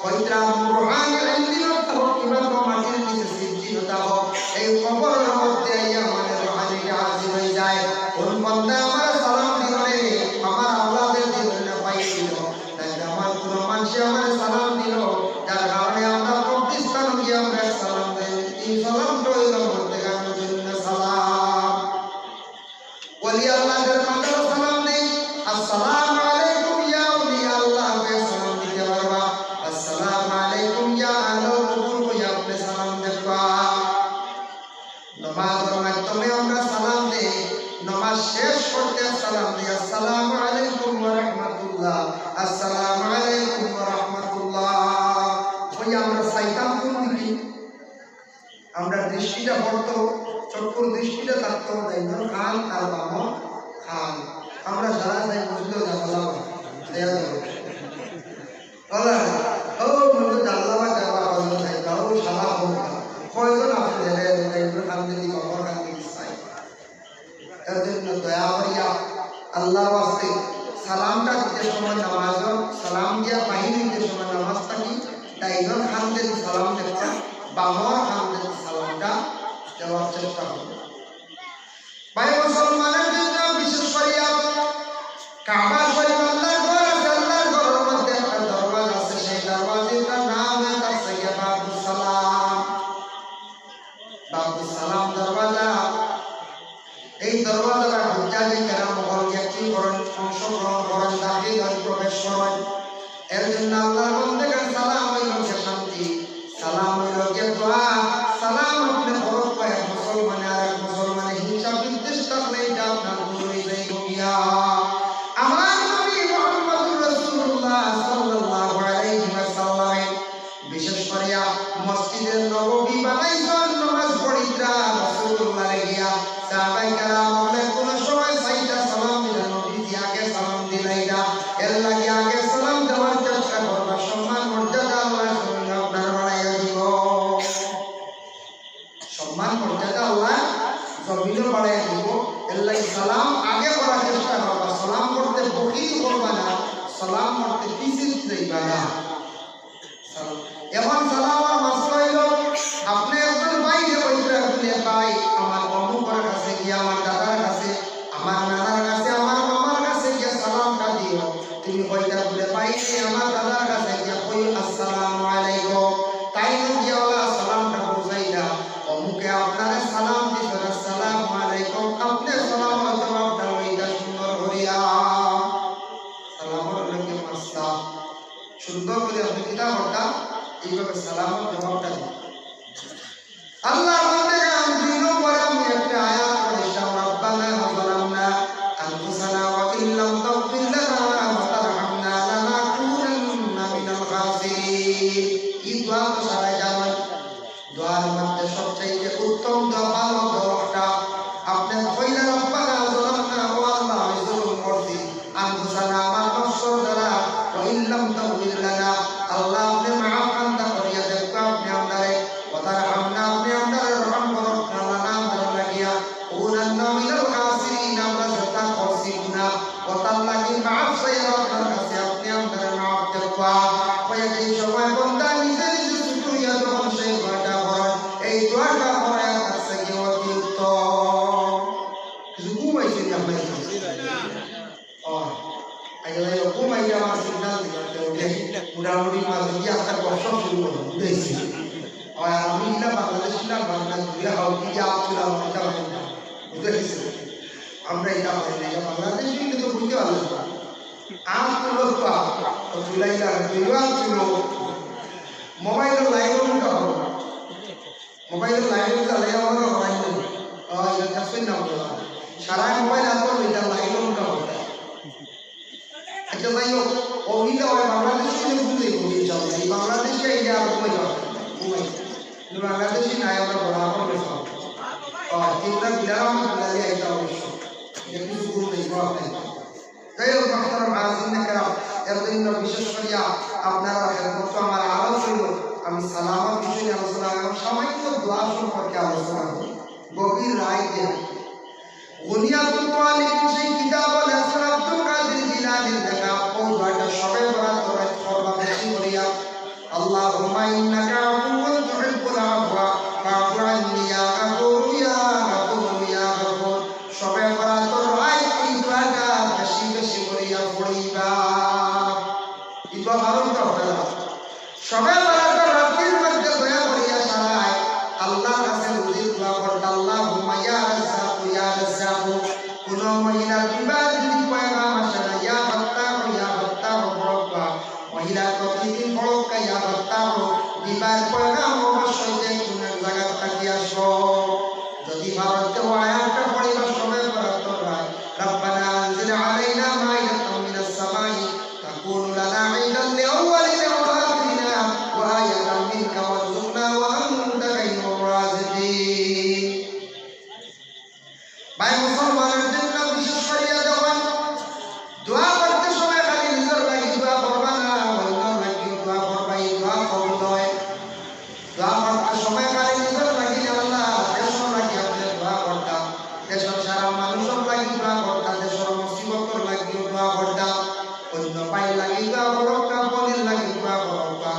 হয়তো রুহানি ইলমিনতা হোক কিংবা তো মাটির নিচে সিজিলতা হোক, এই কবরর মধ্যে আইয়া মানে রুহানিটা হাজির হয়ে যায়। কোন বান্দা আমার সালাম দিল রে, আমার আওলাদে দিল না, পাই দিল, তাই আমার কোনো মানুষে আমার সালাম দিল, যার কারণে আমরা কবরস্থানো গিয়া আমরা সালাম দেই। এই সালামটা হইল মধ্যেখানোর জন্য সালাম। ওলি আল্লাহদের মাথার সালাম দেই, "আসসালামু আলাইকুম ইয়া ওলি আল্লাহ", কে সালাম দিতে পারবা, "আসসালামু আলাইকুম ইয়া আহলাল কুবুর", কইয়া আপনি সালাম দেখবা। নমাজর মাধ্যমে আমরা সালাম দেই, নমাজ শেষ করতে সালাম দেই, "আসসালামু আলাইকুম ওয়া রাহমাতুল্লাহ, আসসালামু আলাইকুম ওয়া রাহমাতুল্লাহ", কইয়া আমরা চাইতাম কোন দিকে? আমরা দৃষ্টিটা পড়তো, চক্ষুর দৃষ্টিটা থাকতো ডাইনর কান আর বামর কান। আমরা যারা যাই বুঝলেও জানালাম, দেয়া যাবে। বলা, ও, মনে জানলাম আর জানলাম, বলা যায় না, ও, সারা হোক না। কয়জন আছে যারা ডাইনর কান দিকে, বামর কান দিকে চাই? এর জন্য দয়া করিয়া আল্লাহর ওয়াস্তে সালামটা দিতে সময় নামাজ সালাম দিয়া বাহির হইতে সময় নামাজ থাকি ডাইনর কান দিয়া সালাম দেখবা, বামর কান দিয়া সালামটা দেওয়ার চেষ্টা করবা। ভাই মুসলমানের জন্য বিশেষ করিয়া কাবা শরীফ আল্লাহর ঘর আছে, আল্লাহর ঘরের মধ্যে একটা দরওয়াজা আছে, সেই দরওয়াজাটার নাম হয়ে থাকছে গিয়া বাবুস সালাম। বাবুস সালাম দরওয়াজা। এই দরওয়াজাটা হুজ্জাজে কেরাম অকল ব্যক্তিবরণ অংশগ্রহণ করেন, দাখিল হন, প্রবেশ করেন। এর জন্য আল্লাহর বন্দেগান সালাম হইল গিয়া শান্তি, সালাম হইল গিয়া দোয়া, সালাম আপনি ফরজ পায় এক মুসলমানে আর এক মুসলমানে হিংসা বিদ্বেষ থাকলে এটা আপনার দূর হয়ে যাইব গিয়া। আমার নবী মুহাম্মদুর রাসূলুল্লাহ সাল্লাল্লাহু আলাইহি ওয়াসাল্লাম বিশেষ করিয়া মসজিদে নববী বানাইছইন, নামাজ পড়িতরা রাসূলুল্লাহরে গিয়া। সাহাবায়ে কেরাম অকলে কোনো সময় চাইতা সালাম দিলা, নবীজি আগে সালাম দিলাইতা। এর লাগি আগে সালাম দেওয়ার চেষ্টা করবা, সম্মান মর্যাদা আল্লাহ জমিনে আপনার বাড়াইয়া দিব। সম্মান মর্যাদা আল্লাহ জমিনে বাড়াইয়া দিব। এর লাগি সালাম আগে করার চেষ্টা করবা, সালাম করতে বখিল করবা না, সালাম করতে পিছিয়ে যাইবা না। এখন সালামর মাসলা হইল, আপনি একজন ভাইরে কইতরা, "ভাই, আমার অমুকর কাছে গিয়া, আমার দাদার কাছে, আমার নানার কাছে, আমার মামার কাছে গিয়া সালামটা দিও।" তুমি কইতা বলে, "ভাইরে, আমার দাদার কাছে গিয়া কই আসসালামু আলাইকুম।" তাইন গিয়া ওলা সালামটা বুঝাইলা, "অমুকে আপনারে সালাম দিছইন, আসসালামু আলাইকুম।" আপনি সালামর জবাবটা লইতা সুন্দর করিয়া। সালামর লগে মাসলা। সুন্দর করে আপনি কিতা করতা, এইভাবে সালামর জবাবটা দিন। আল্লাহর বান্দেগান, দুই নম্বরে আমি একটা আয়াত পড়ছিলাম, "রাব্বানা যালামনা আনফুসানা ওয়া ইল্লাম তাগফির লানা ওয়া তারহামনা লানাকুনান্না মিনাল খাসিরিন।" এই দোয়া তো সবাই জানেন। দোয়ার মধ্যে সবচাইতে উত্তম দোয়া, ভালো দোয়া একটা। আপনি কইলা, "রাব্বানা যালামনা", ও আল্লাহ, আমি জুলুম করছি, "আনফুসানা", আমার নফসর দ্বারা, "ওয়া ইল্লাম তাগফির লানা", আল্লাহ, আপনি মাফ কান্দা করিয়া দেখবা, বাংলাদেশি কিন্তু বুঝতে পারলেন না। আট কিলো তো আট, তো তুলাই না, দুই আট কিলো। মোবাইলের লাইন উল্টা হবে। মোবাইলের লাইন উল্টা লাই আমরা লাইন নেই। ওই, এটা শুন না বলো। সারা মোবাইল হাতে লইটা লাইন উল্টা হবে। আচ্ছা, যাই হোক, অইলে হয় বাংলাদেশি হলে ভুল হইব, ইনশাআল্লাহ। এই বাংলাদেশি আইলে আর কমে যাবে, কমে যাবে। কিন্তু বাংলাদেশি নাই, আমরা বরাবর গেছিলাম। ও, তিনটা বিড়াল আমার বিড়ালি আইতা অবশ্য। এটা কিছু ভুল নেই, প্রভাব নেই। যাই হোক, মোহতারাম হাজিরিনে কেরাম, এর জন্য বিশেষ করিয়া আপনারা খেদমত আমার আরজ হইল, আমি সালামর বিষয়ে আলোচনা এবং সামান্য দোয়া সম্পর্কে আলোচনা করি। গভীর রাইতে গুনিয়াতুত তালিকিন সেই কিতাবো লেখছেন আব্দুল কাদির জিলানীর লেখা, ও দোয়াটা শবে বরাতর রাইত পড়বা বেশি করিয়া। আল্লাহুম্মা ইন্নাকা আফুউন তুহিব্বুল আফওয়া ফাফু আন্নি ইয়া গাফুরু ইয়া গাফুরু ইয়া গাফুর। শবে বরাতর রাইত এই দোয়াটা বেশি বেশি করিয়া পড়িবা। এই দোয়া পারইন তো আপনারা? শবে বরাতর রাত্রির মধ্যে দয়া করিয়া সারায় আল্লাহর কাছে রুজির দোয়া করতা, আল্লাহুম্মা ইয়া রাজ্জাকু, ইয়া রাজ্জাকু। কোন মহিলার বিবাহ যদি পয়গাম আসে না, ইয়া ফাত্তাহু, ইয়া ফাত্তাহু পড়বা। মহিলা প্রতিদিন পড়বা, ইয়া ফাত্তাহু। বিবাহের পয়গাম অবশ্যই যে কোনো এক জায়গা থাকি আসো। যদি ভারতে আয়াতটা পড়িবা শবে বরাতর রাইত, ربنا أنزل علينا مائدة من السماء تكون لنا عيدا لأولنا وآخرنا وآية منك وارزقنا وأنت خير الرازقين। ভাই মুসলমানের জন্য বিশেষ করিয়া যখন দোয়া করতে সময় খালি নিজের লাগি দোয়া করবা না, অন্যর লাগি দোয়া করবা, এই দোয়া কবুল হয়। দোয়া করতে সময় খালি নিজের লাগি না, আল্লাহ, দেশর লাগি আপনি দোয়া করতা, দেশর সারা মানুষর লাগি দোয়া করতা, দেশর মুসিবতর লাগিও দোয়া করতা, অন্য ভাইর লাগি দোয়া করতা, বোনের লাগি দোয়া করতা।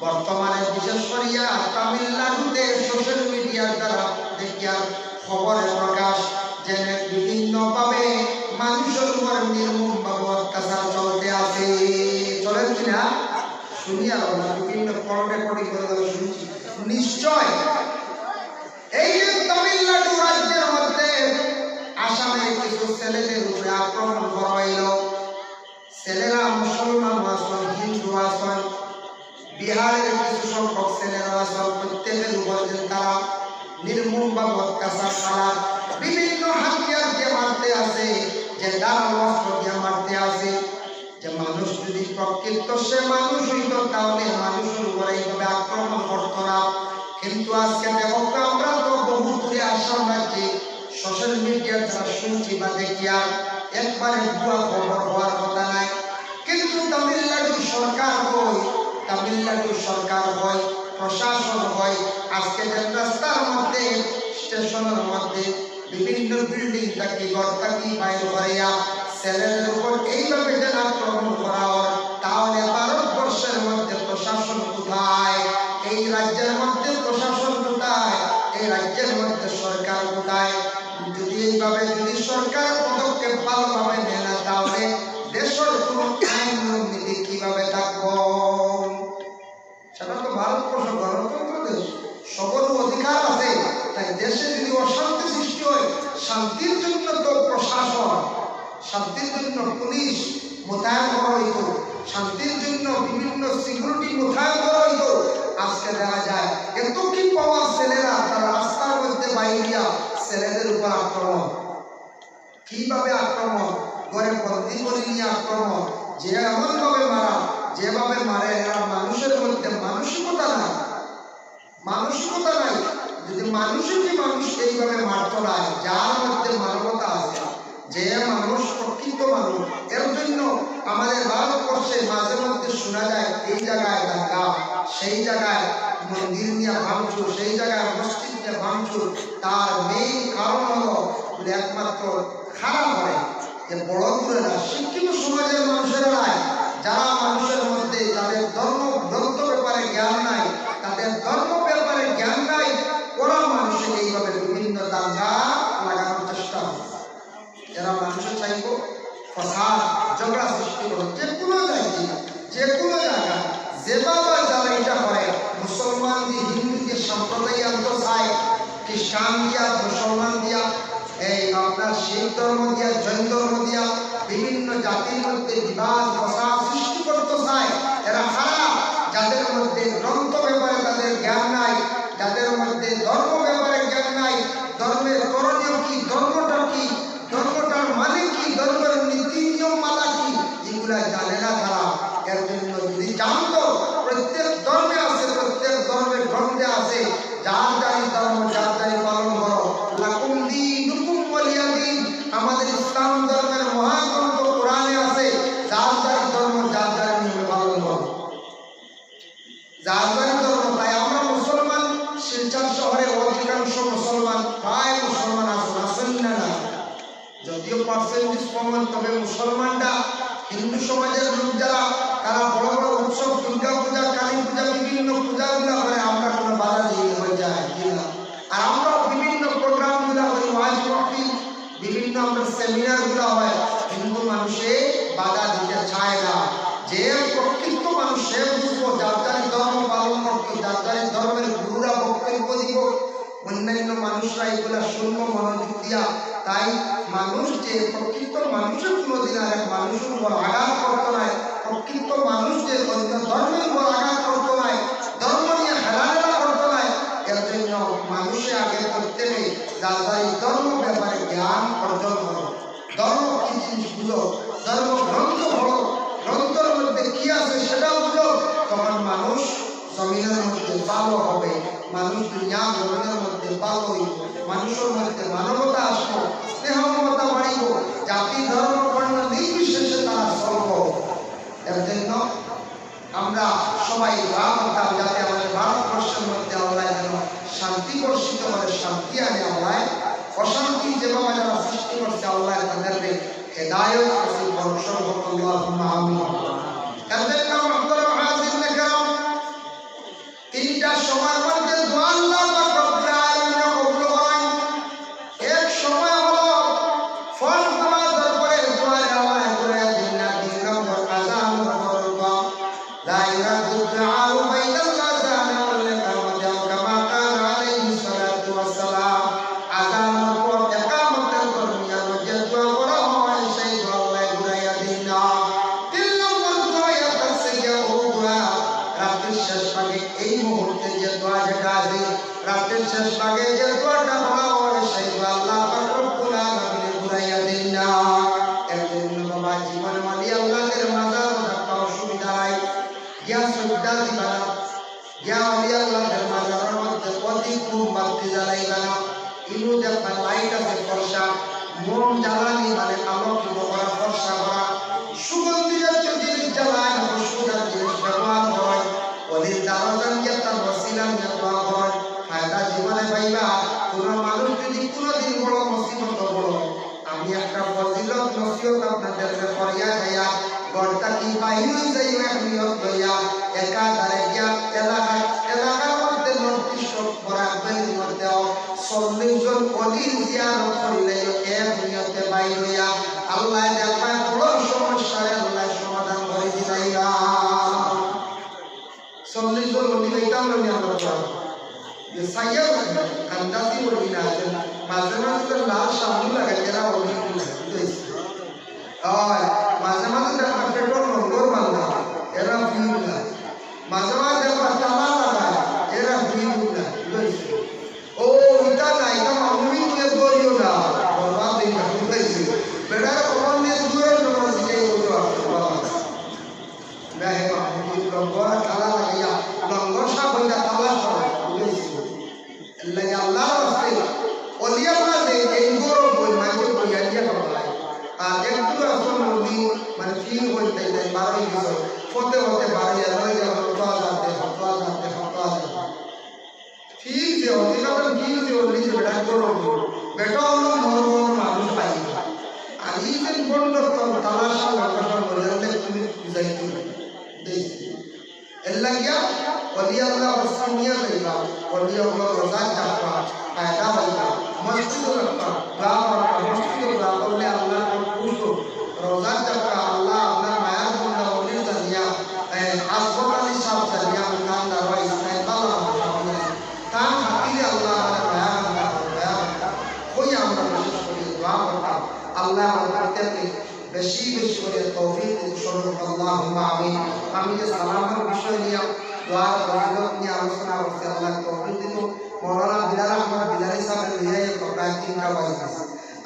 বর্তমানে বিশেষ করিয়া তামিলনাড়ুতে সোশ্যাল মিডিয়ার দ্বারা দেখিয়া খবরে প্রকাশ যে বিভিন্নভাবে মানুষর উপর নির্মমভাবে অত্যাচার চলতে আছে। চলের কি না? শুনি আর আমরা বিভিন্ন কল রেকর্ডিং করে শুনছি। নিশ্চয় এই যে তামিলনাড়ু রাজ্যের মধ্যে আসামে কিছু ছেলেদের উপরে আক্রমণ করা হইল, ছেলেরা মুসলমান আছেন, হিন্দু আছেন, বিহারের কিছু সংখ্যক ছেলেরা আছেন, প্রত্যেকের উপর যে তারা নির্মমভাবে অত্যাচার চালান, বিভিন্ন হাতিয়ার দিয়ে মারতে আছে, যে ধারালো অস্ত্র দিয়ে মারতে আছে। যে মানুষ যদি প্রকৃত সে মানুষ হইত, তাহলে মানুষের উপরে এইভাবে আক্রমণ করতো না। কিন্তু আজকে দেখো তো, আমরা তো বহু দূরে আসাম রাজ্যে সোশ্যাল মিডিয়ার দ্বারা শুনছি বা দেখি, আর একবারে ভুয়া খবর হওয়ার কথা নাই। কিন্তু তামিলনাড়ু সরকার হয়, তামিলনাড়ু সরকার হয়, প্রশাসন হয়, আজকে যে রাস্তার মধ্যে, স্টেশনের মধ্যে বিভিন্ন বিল্ডিং থাকি, ঘর থাকি বাইর করিয়া ছেলেদের উপর এইভাবে যেন আক্রমণ করা হয়, তাহলে ভারতবর্ষের মধ্যে প্রশাসন কোথায়? এই রাজ্যের মধ্যে প্রশাসন কোথায়? এই রাজ্যের মধ্যে সরকার কোথায়? যদি এইভাবে যদি সরকার পদক্ষেপ ভালোভাবে নেয় না, তাহলে দেশের কোনো আইন নীতি কিভাবে থাকবো? সেটা তো ভারতবর্ষ গণতন্ত্র দেশ, সবার অধিকার আছে। তাই দেশে যদি অশান্তি সৃষ্টি হয়, শান্তির জন্য তো প্রশাসন, শান্তির জন্য পুলিশ মোতায়েন করা হইতো, শান্তির জন্য বিভিন্ন সিকিউরিটি মোতায়েন করা হইতো। আজকে দেখা যায় এত কি পাওয়ার ছেলেরা তারা রাস্তার মধ্যে বাইরিয়া ছেলেদের উপর আক্রমণ। কিভাবে আক্রমণ, ঘরে বন্দি করে নিয়ে আক্রমণ, যে এমনভাবে মারা, যেভাবে মারে, এরা মানুষের মধ্যে মানসিকতা নাই, মানসিকতা নাই। যদি মানুষকে মানুষ এইভাবে মারতো না, যার মধ্যে মানবতা আছে, যে মানুষ প্রকৃত মানুষ, এর জন্য আমাদের ভারতবর্ষে মাঝে মধ্যে শোনা যায় এই জায়গায় দাঙ্গা, সেই জায়গায় মন্দির নিয়ে ভাঙচুর, সেই জায়গায় মসজিদ নিয়ে ভাঙচুর। তার মেইন কারণ হলো বলে একমাত্র খারাপ হয় যে বড় দূরে না, শিক্ষিত সমাজের মানুষেরা নাই, যারা মানুষের মধ্যে তাদের ধর্ম গ্রন্থ ব্যাপারে জ্ঞান নাই, তাদের ধর্ম ব্যাপারে জ্ঞান নাই, ওরা মানুষের এইভাবে বিভিন্ন দাঙ্গা লাগানোর চেষ্টা করে। এরা মানুষের চাইব ফসাদ, ঝগড়া সৃষ্টি করে, যে কোনো জায়গায়, যে কোনো জায়গা, যেভাবে যারা এটা করে, মুসলমান দিয়ে হিন্দু দিয়ে সম্প্রদায় আনতে চায়, খ্রিস্টান দিয়া, মুসলমান দিয়া, এই আপনার শিখ ধর্ম দিয়া, জৈন ধর্ম দিয়া বিভিন্ন জাতির মধ্যে বিবাদ ফসাদ সৃষ্টি করতে চায়। এরা কারা? যাদের মধ্যে গ্রন্থ ব্যাপারে তাদের জ্ঞান নাই, যাদের মধ্যে ধর্ম ব্যাপারে জ্ঞান নাই, ধর্মের করণীয় কি, ধর্মটা কি, ধর্মটার মানে কি, ধর্মের নীতি নিয়ম মালা কি, এগুলা জানে না তারা। এর জন্য যদি জানতো, প্রত্যেক ধর্মে আছে, প্রত্যেক ধর্মের গ্রন্থে আছে, যার যারই ধর্ম যার যারই পালন করো। লাকুম দীনুকুম ওয়ালিয়া দীন। আমাদের ইসলাম ধর্মের মহাগ্রন্থ কোরআনে আছে, যার যার ধর্ম যার যার নিয়মে পালন করো। যার যার ধর্ম। তাই আমরা মুসলমান, শিলচর শহরে অধিকাংশ মুসলমান, প্রায় মুসলমান আছেন, আছেন না, না? যদিও পার্সেন্টেজ কম, তবে মুসলমানরা, হিন্দু সমাজের লোক যারা, তারা বড় বড় উৎসব, দুর্গা পূজা, কালী পূজা, বিভিন্ন পূজাগুলা করে, আমরা কোনো বাধা দিয়ে হয়ে যায় কি না? আর আমরা বিভিন্ন প্রোগ্রামগুলা করি, ওয়াজ মাহফিল, বিভিন্ন আমরা সেমিনারগুলা হয়, হিন্দু মানুষে বাধা দিতে চায় না। যে প্রকৃত মানুষ সে বুঝবো, যার যার ধর্ম পালন করতো, যার যার ধর্মের গুরুরা বক্তব্য দিব, অন্যান্য মানুষরা এগুলা শুনবো মনোযোগ দিয়া। তাই মানুষ যে প্রকৃত মানুষের কোনোদিন আর এক মানুষের উপর আঘাত করতো নাই, প্রকৃত মানুষ যে অন্য ধর্মের উপর আঘাত করতো নাই, ধর্ম নিয়ে হেলাহেলা করতো নাই, এর জন্য মানুষে আগে প্রত্যেকে যার যার এই ধর্ম ব্যাপারে জ্ঞান অর্জন করো, ধর্ম কি জিনিস বুঝো, ধর্ম গ্রন্থ পড়ো, গ্রন্থের মধ্যে কি আছে সেটা বুঝো, তখন মানুষ জমিনের মধ্যে ভালো হবে, মানুষ দুনিয়া জমিনের মধ্যে ভালো হইব, মানুষের মধ্যে মানবতা আসবো, স্নেহ মমতা বাড়িব, জাতি ধর্ম বর্ণ নির্বিশেষে তারা চলব। এর জন্য আমরা সবাই দোয়া করতাম যাতে আমাদের ভারতবর্ষের মধ্যে আল্লাহ যেন শান্তি বর্ষিত করে, শান্তি আনে আল্লাহ। অশান্তি যেভাবে যারা সৃষ্টি করছে আল্লাহ তাদেরকে হেদায়ত নসিব করুন, সর্বত আল্লাহুম্মা আমিন। এর জন্য মুহতারাম হাজিরিনে কেরাম, তিনটা সময়ের মধ্যে দোয়া আল্লাহ পাক রব্বুল আলামিন কবুল করেন। এক সময় হলো ফরজ নামাজের পরে দোয়া আল্লাহ করে দিন না, দুই নম্বর আজান পরে দোয়া। لا يرد الدعاء بين الأذان والإقامة أو كما قال عليه الصلاة والسلام। আজানের পর একামতের দরমিয়ান যে দোয়া করা হয়, সেই দোয়া আল্লাহ ঘুরাইয়া দিন না। তিন নম্বর দোয়া, ইয়াদ আছে গিয়া ও দোয়া, রাতের শেষ ভাগে এই মুহূর্তে যে দোয়া যেটা আছে, রাতের শেষ ভাগে যে দোয়াটা করা হয়, সেই দোয়া আল্লাহ পাক রব্বুল আলামিন ঘুরাইয়া দিন না। এর জন্য বাবা জীবনে ওলি আল্লাহদের মাজারো থাকতে অসুবিধা নাই। গিয়া সজদা দিবা না, গিয়া ওলি আল্লাহদের মাজারের মধ্যে অধিক মোমবাতি জ্বালাইবা না। ইনু দেখবা লাইট আছে ফর্সা, মোম জ্বালানি মানে আলোকিত করা, ফর্সা করা। সুগন্ধি জাতীয় জিনিস জ্বালায়, খুশবুদার জিনিস ব্যবহার করা। ওলির দারজান গিয়া তার ওসিলা নিয়ে দোয়া করা। ফায়দা জীবনে পাইবা। কোনো মানুষ যদি কোনোদিন বড় মুসিবত বড় আমি একটা ফজিলত নসিহত আপনাদেরকে করিয়া যাইয়া, ঘর থাকি বাইর হই যাইও এক নিয়ত লইয়া, একাধারে গিয়া এলাকা, এলাকার মধ্যে নর্থ ইস্ট বরাক ভ্যালির মধ্যেও চল্লিশ জন অলির জিয়ারত করিলাইও এক নিয়তে বাইর হইয়া। আল্লাহ দেখবা বড় সমস্যারে আল্লাহ সমাধান করে দিলাইবা। চল্লিশ জন অলি পাইতাম না নি আমরা সব। যে সাইয়া অলি, আন্দাজি অলি না আছে। মাঝে মাঝে তো লাল শামু লাগে, এরা অলি না, বুঝাইছে? হয়, মাঝে মাঝে দেখা পেট্রোল নম্বর মান্দা, এরা ফিল না। মাঝে মাঝে দেখা তালা লাগায়, এরা ফিল না, বুঝাইছে? ও, ইটা না, ইটা মামুনি তুলে ধরিও না, বরবাদ হইবা, বুঝাইছে? বেটার খবর নিয়ে দূরে নম্বর দিকে ওই তো আসতে পারলাম। না হে মামুনি, লঙ্গর তালা লাগাইয়া, লঙ্গর সাপ হইয়া তালা সরায়, বুঝাইছে? এর লাগি আল্লাহর রাস্তায় অলি আল্লাহ যে এই গৌরব বই মাঝে বইয়া দিয়া খাওয়ায়। আর একটু আসল নদী, মানে, ফিল হইতে তাই বারোই গেছে, ফতে ফতে বারোই এর লাগি হতো আজাদ দে, হতো আজাদ দে, হতো আজাদ দে। ফিল যে অলি, কারণ ফিল যে অলি যে বেটা গৌরব বই, বেটা হলো মন মন মানুষ পাই। আর এই যে বন্ডত্ব, তালাশা, লাগাশা, মজালে তুমি বুঝাইতে দেখছি। এর লাগিয়া অলি আল্লাহ অসুনিয়া যাইবা, অলি আল্লাহ রোজা রাখবা, ফায়দা হইবা, মসজিদ রাখবা, দোয়া করবা, মসজিদ দোয়া করলে আল্লাহ খুশ। রোজা রাখবা, আল্লাহ আপনার মায়ার বন্ধা অলি জানিয়া, এ, হাসপাতালি সাহেব জানিয়া, আমি কান্দার ইসলাম বালা তান খাতিরে আল্লাহ আমার মায়া বান্দা, মায়া বান্দা। ওই আমরা বিশেষ করি দোয়া আল্লাহ আমার প্রত্যেককে বেশি বেশি করে তৌফিক দিন, সরল আল্লাহুম্মা আমিন। আমি যে সালামর বিষয় নিয়া, দোয়ার ফজিলত নিয়া আলোচনা করছি, আল্লাহ তৌফিক দিন। মৌলানা বিলাল আহমদ বিলালি সাহেব লইয়া এই প্রায় তিনটা বাজে।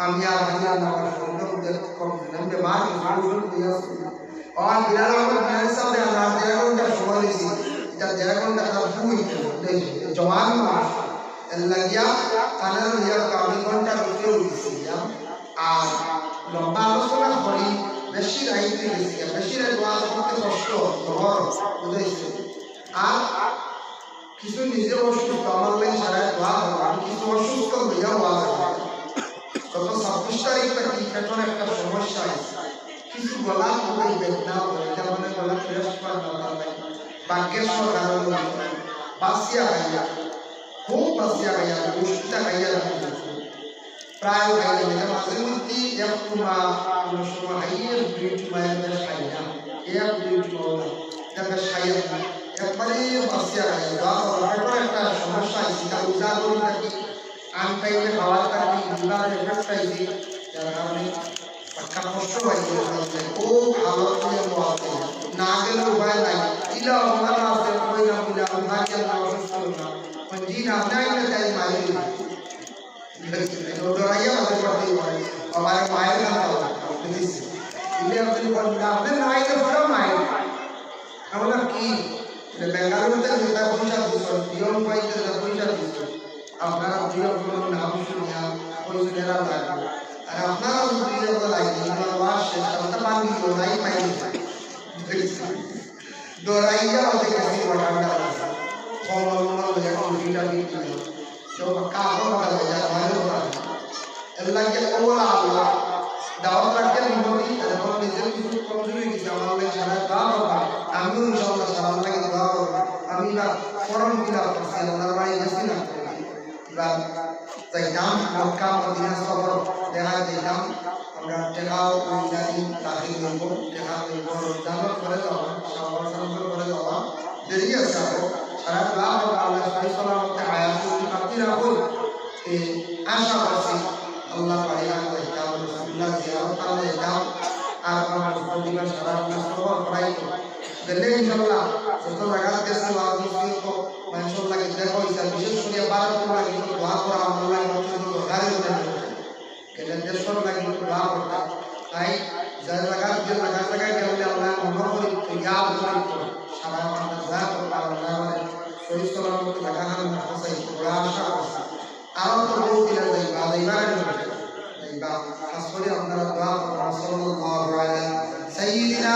আমি আর হাজিরা নামাজ পড়লাম, ওদের কম দিলাম, বেমার হয়ে গেছে, ওষুধ নিয়ে আসছি। আর বিলাল আহমদ বিলালি সাহেব আর দেড় ঘন্টা সময় দিয়েছি, এটা দেড় ঘন্টা তার ভুল হইতে হবে, জওয়ান মানুষ। এর লাগিয়া তারা লইয়া আমি ঘন্টা ঢুকে উঠেছি, আর লম্বা আলোচনা করি, বেশি রাইত হয়ে গেছে, বেশি রাইত ওয়াজ করতে কষ্ট, জবর বুঝাইছে। আর কিছু নিজে অসুস্থ, আমার লাগি সারা দোয়া করবো, আমি কিছু অসুস্থ হইয়া ওয়াজ করবো। গত ছাব্বিশ তারিখ থেকে পেটর একটা সমস্যা আছে, কিছু গলা খুবই বেদনা হয়, এটা মানে গলা ফ্রেশ পায় না, তার লাগে বাক্যের সরকার বাসিয়া খাইয়া, খুব বাসিয়া খাইয়া, দুষ্টা খাইয়া রাখি। প্রায় খাইয়া, এটা মাঝে মধ্যে এক টুমা, কোনো সময় খাইয়ে দুই টুমা, এর বেশ খাই না, এক দুই টুমা ওলা, এটা বেশ খাইয়া না। একবারে বাসিয়া খাইয়া, দোয়া করো, পেটর একটা সমস্যা আছে, এটা উজাড় করি থাকি, আনটাইমে খাওয়ার কারণে লিভারে এফেক্ট পাইছে, যার কারণে একটা কষ্ট পাইছে। ও ভালো করে বলছে, না গেলে উপায় নাই। ইলা ওখানে আছে, কই না বুঝা, আমি ভাগ্য না অসুস্থ না। জি না, নাই না, তাই মারি দিল। ডরাইয়া মাঝে পড়তেই পারে, আমার মায়ের কাছে বুঝেছি। ইলে আপনি বলেন, আপনি নাই তো বড় মায়ের। আমরা কি? যে বেঙ্গালুরুতে যেটা পয়সা দিচ্ছ, পিয়ন পাইতে যেটা পয়সা দিচ্ছ, আপনারা দুই রকমের নাম শুনিয়া পয়সা দেওয়া লাগবে। আর আপনারা যদি দুই রকম লাগে, আমার ওয়াজ শেষ, আমরা পানি দিব, নাই পাই। ডরাইয়া হতে গেছি, ওঠার না। কমল মল এখন দুইটা দিন দিল। কেউ কাপড় পাঠাবে, যা বাইরে পাঠাবে। এর লাগে ওরা আল্লাহ। দাওয়াত রাখতে বিপদী, আর এখন নিজের কিছু কমজোরি হয়ে গেছে, আমার লাগে সারা দোয়া করবা। আমিও ইনশাআল্লাহ সারা লাগে দোয়া করবো। আমি না ফর্ম ফিল আপ করছি, আল্লাহর বাড়ি গেছি না। এবার যাইতাম, মক্কা মদিনা সফর দেখা যাইতাম। আমরা টেকাও ইত্যাদি দাখিল হইব, টেকা হইব, রমজানর পরে যাওয়া, শাওয়াল শাওয়ালর পরে যাওয়া, দেরি আছে আরো। সারা দোয়া করবো, আল্লাহ সহি সালামতে হায়াত বাকি রাখুন। এই আশা করছি, আল্লাহ বাড়ি আমরা যাইতাম, রসুলুল্লাহ জিয়ারত করা যাইতাম, আর আমরা মুসলিম সারা আমরা সফর করাই তো। গেলে ইনশাআল্লাহ যত জায়গা গেছে, ওয়াজ নসিহত, মানুষের লাগে দেখা হইছে, বিশেষ করে ভারতের লাগে তো দোয়া করা, আমার লাগে অত্যন্ত দরকারি মনে হয়। গেলে দেশের লাগি দোয়া করতাম। তাই যে জায়গা, যে জায়গা, জায়গা গেলে আল্লাহ মনে করি তো, ইয়াদ করি তো, সারা আমাদের দোয়া করতাম, আল্লাহ আমাদের সহি সালামত জায়গা হান না ফসাই, বড় আশা আছে। আরো তো বহুত দিলে যাইবা, যাইবা না যাইবা। খাস করে আপনারা দোয়া করবেন, সাল্লাল্লাহু আলা সাইয়্যিদিনা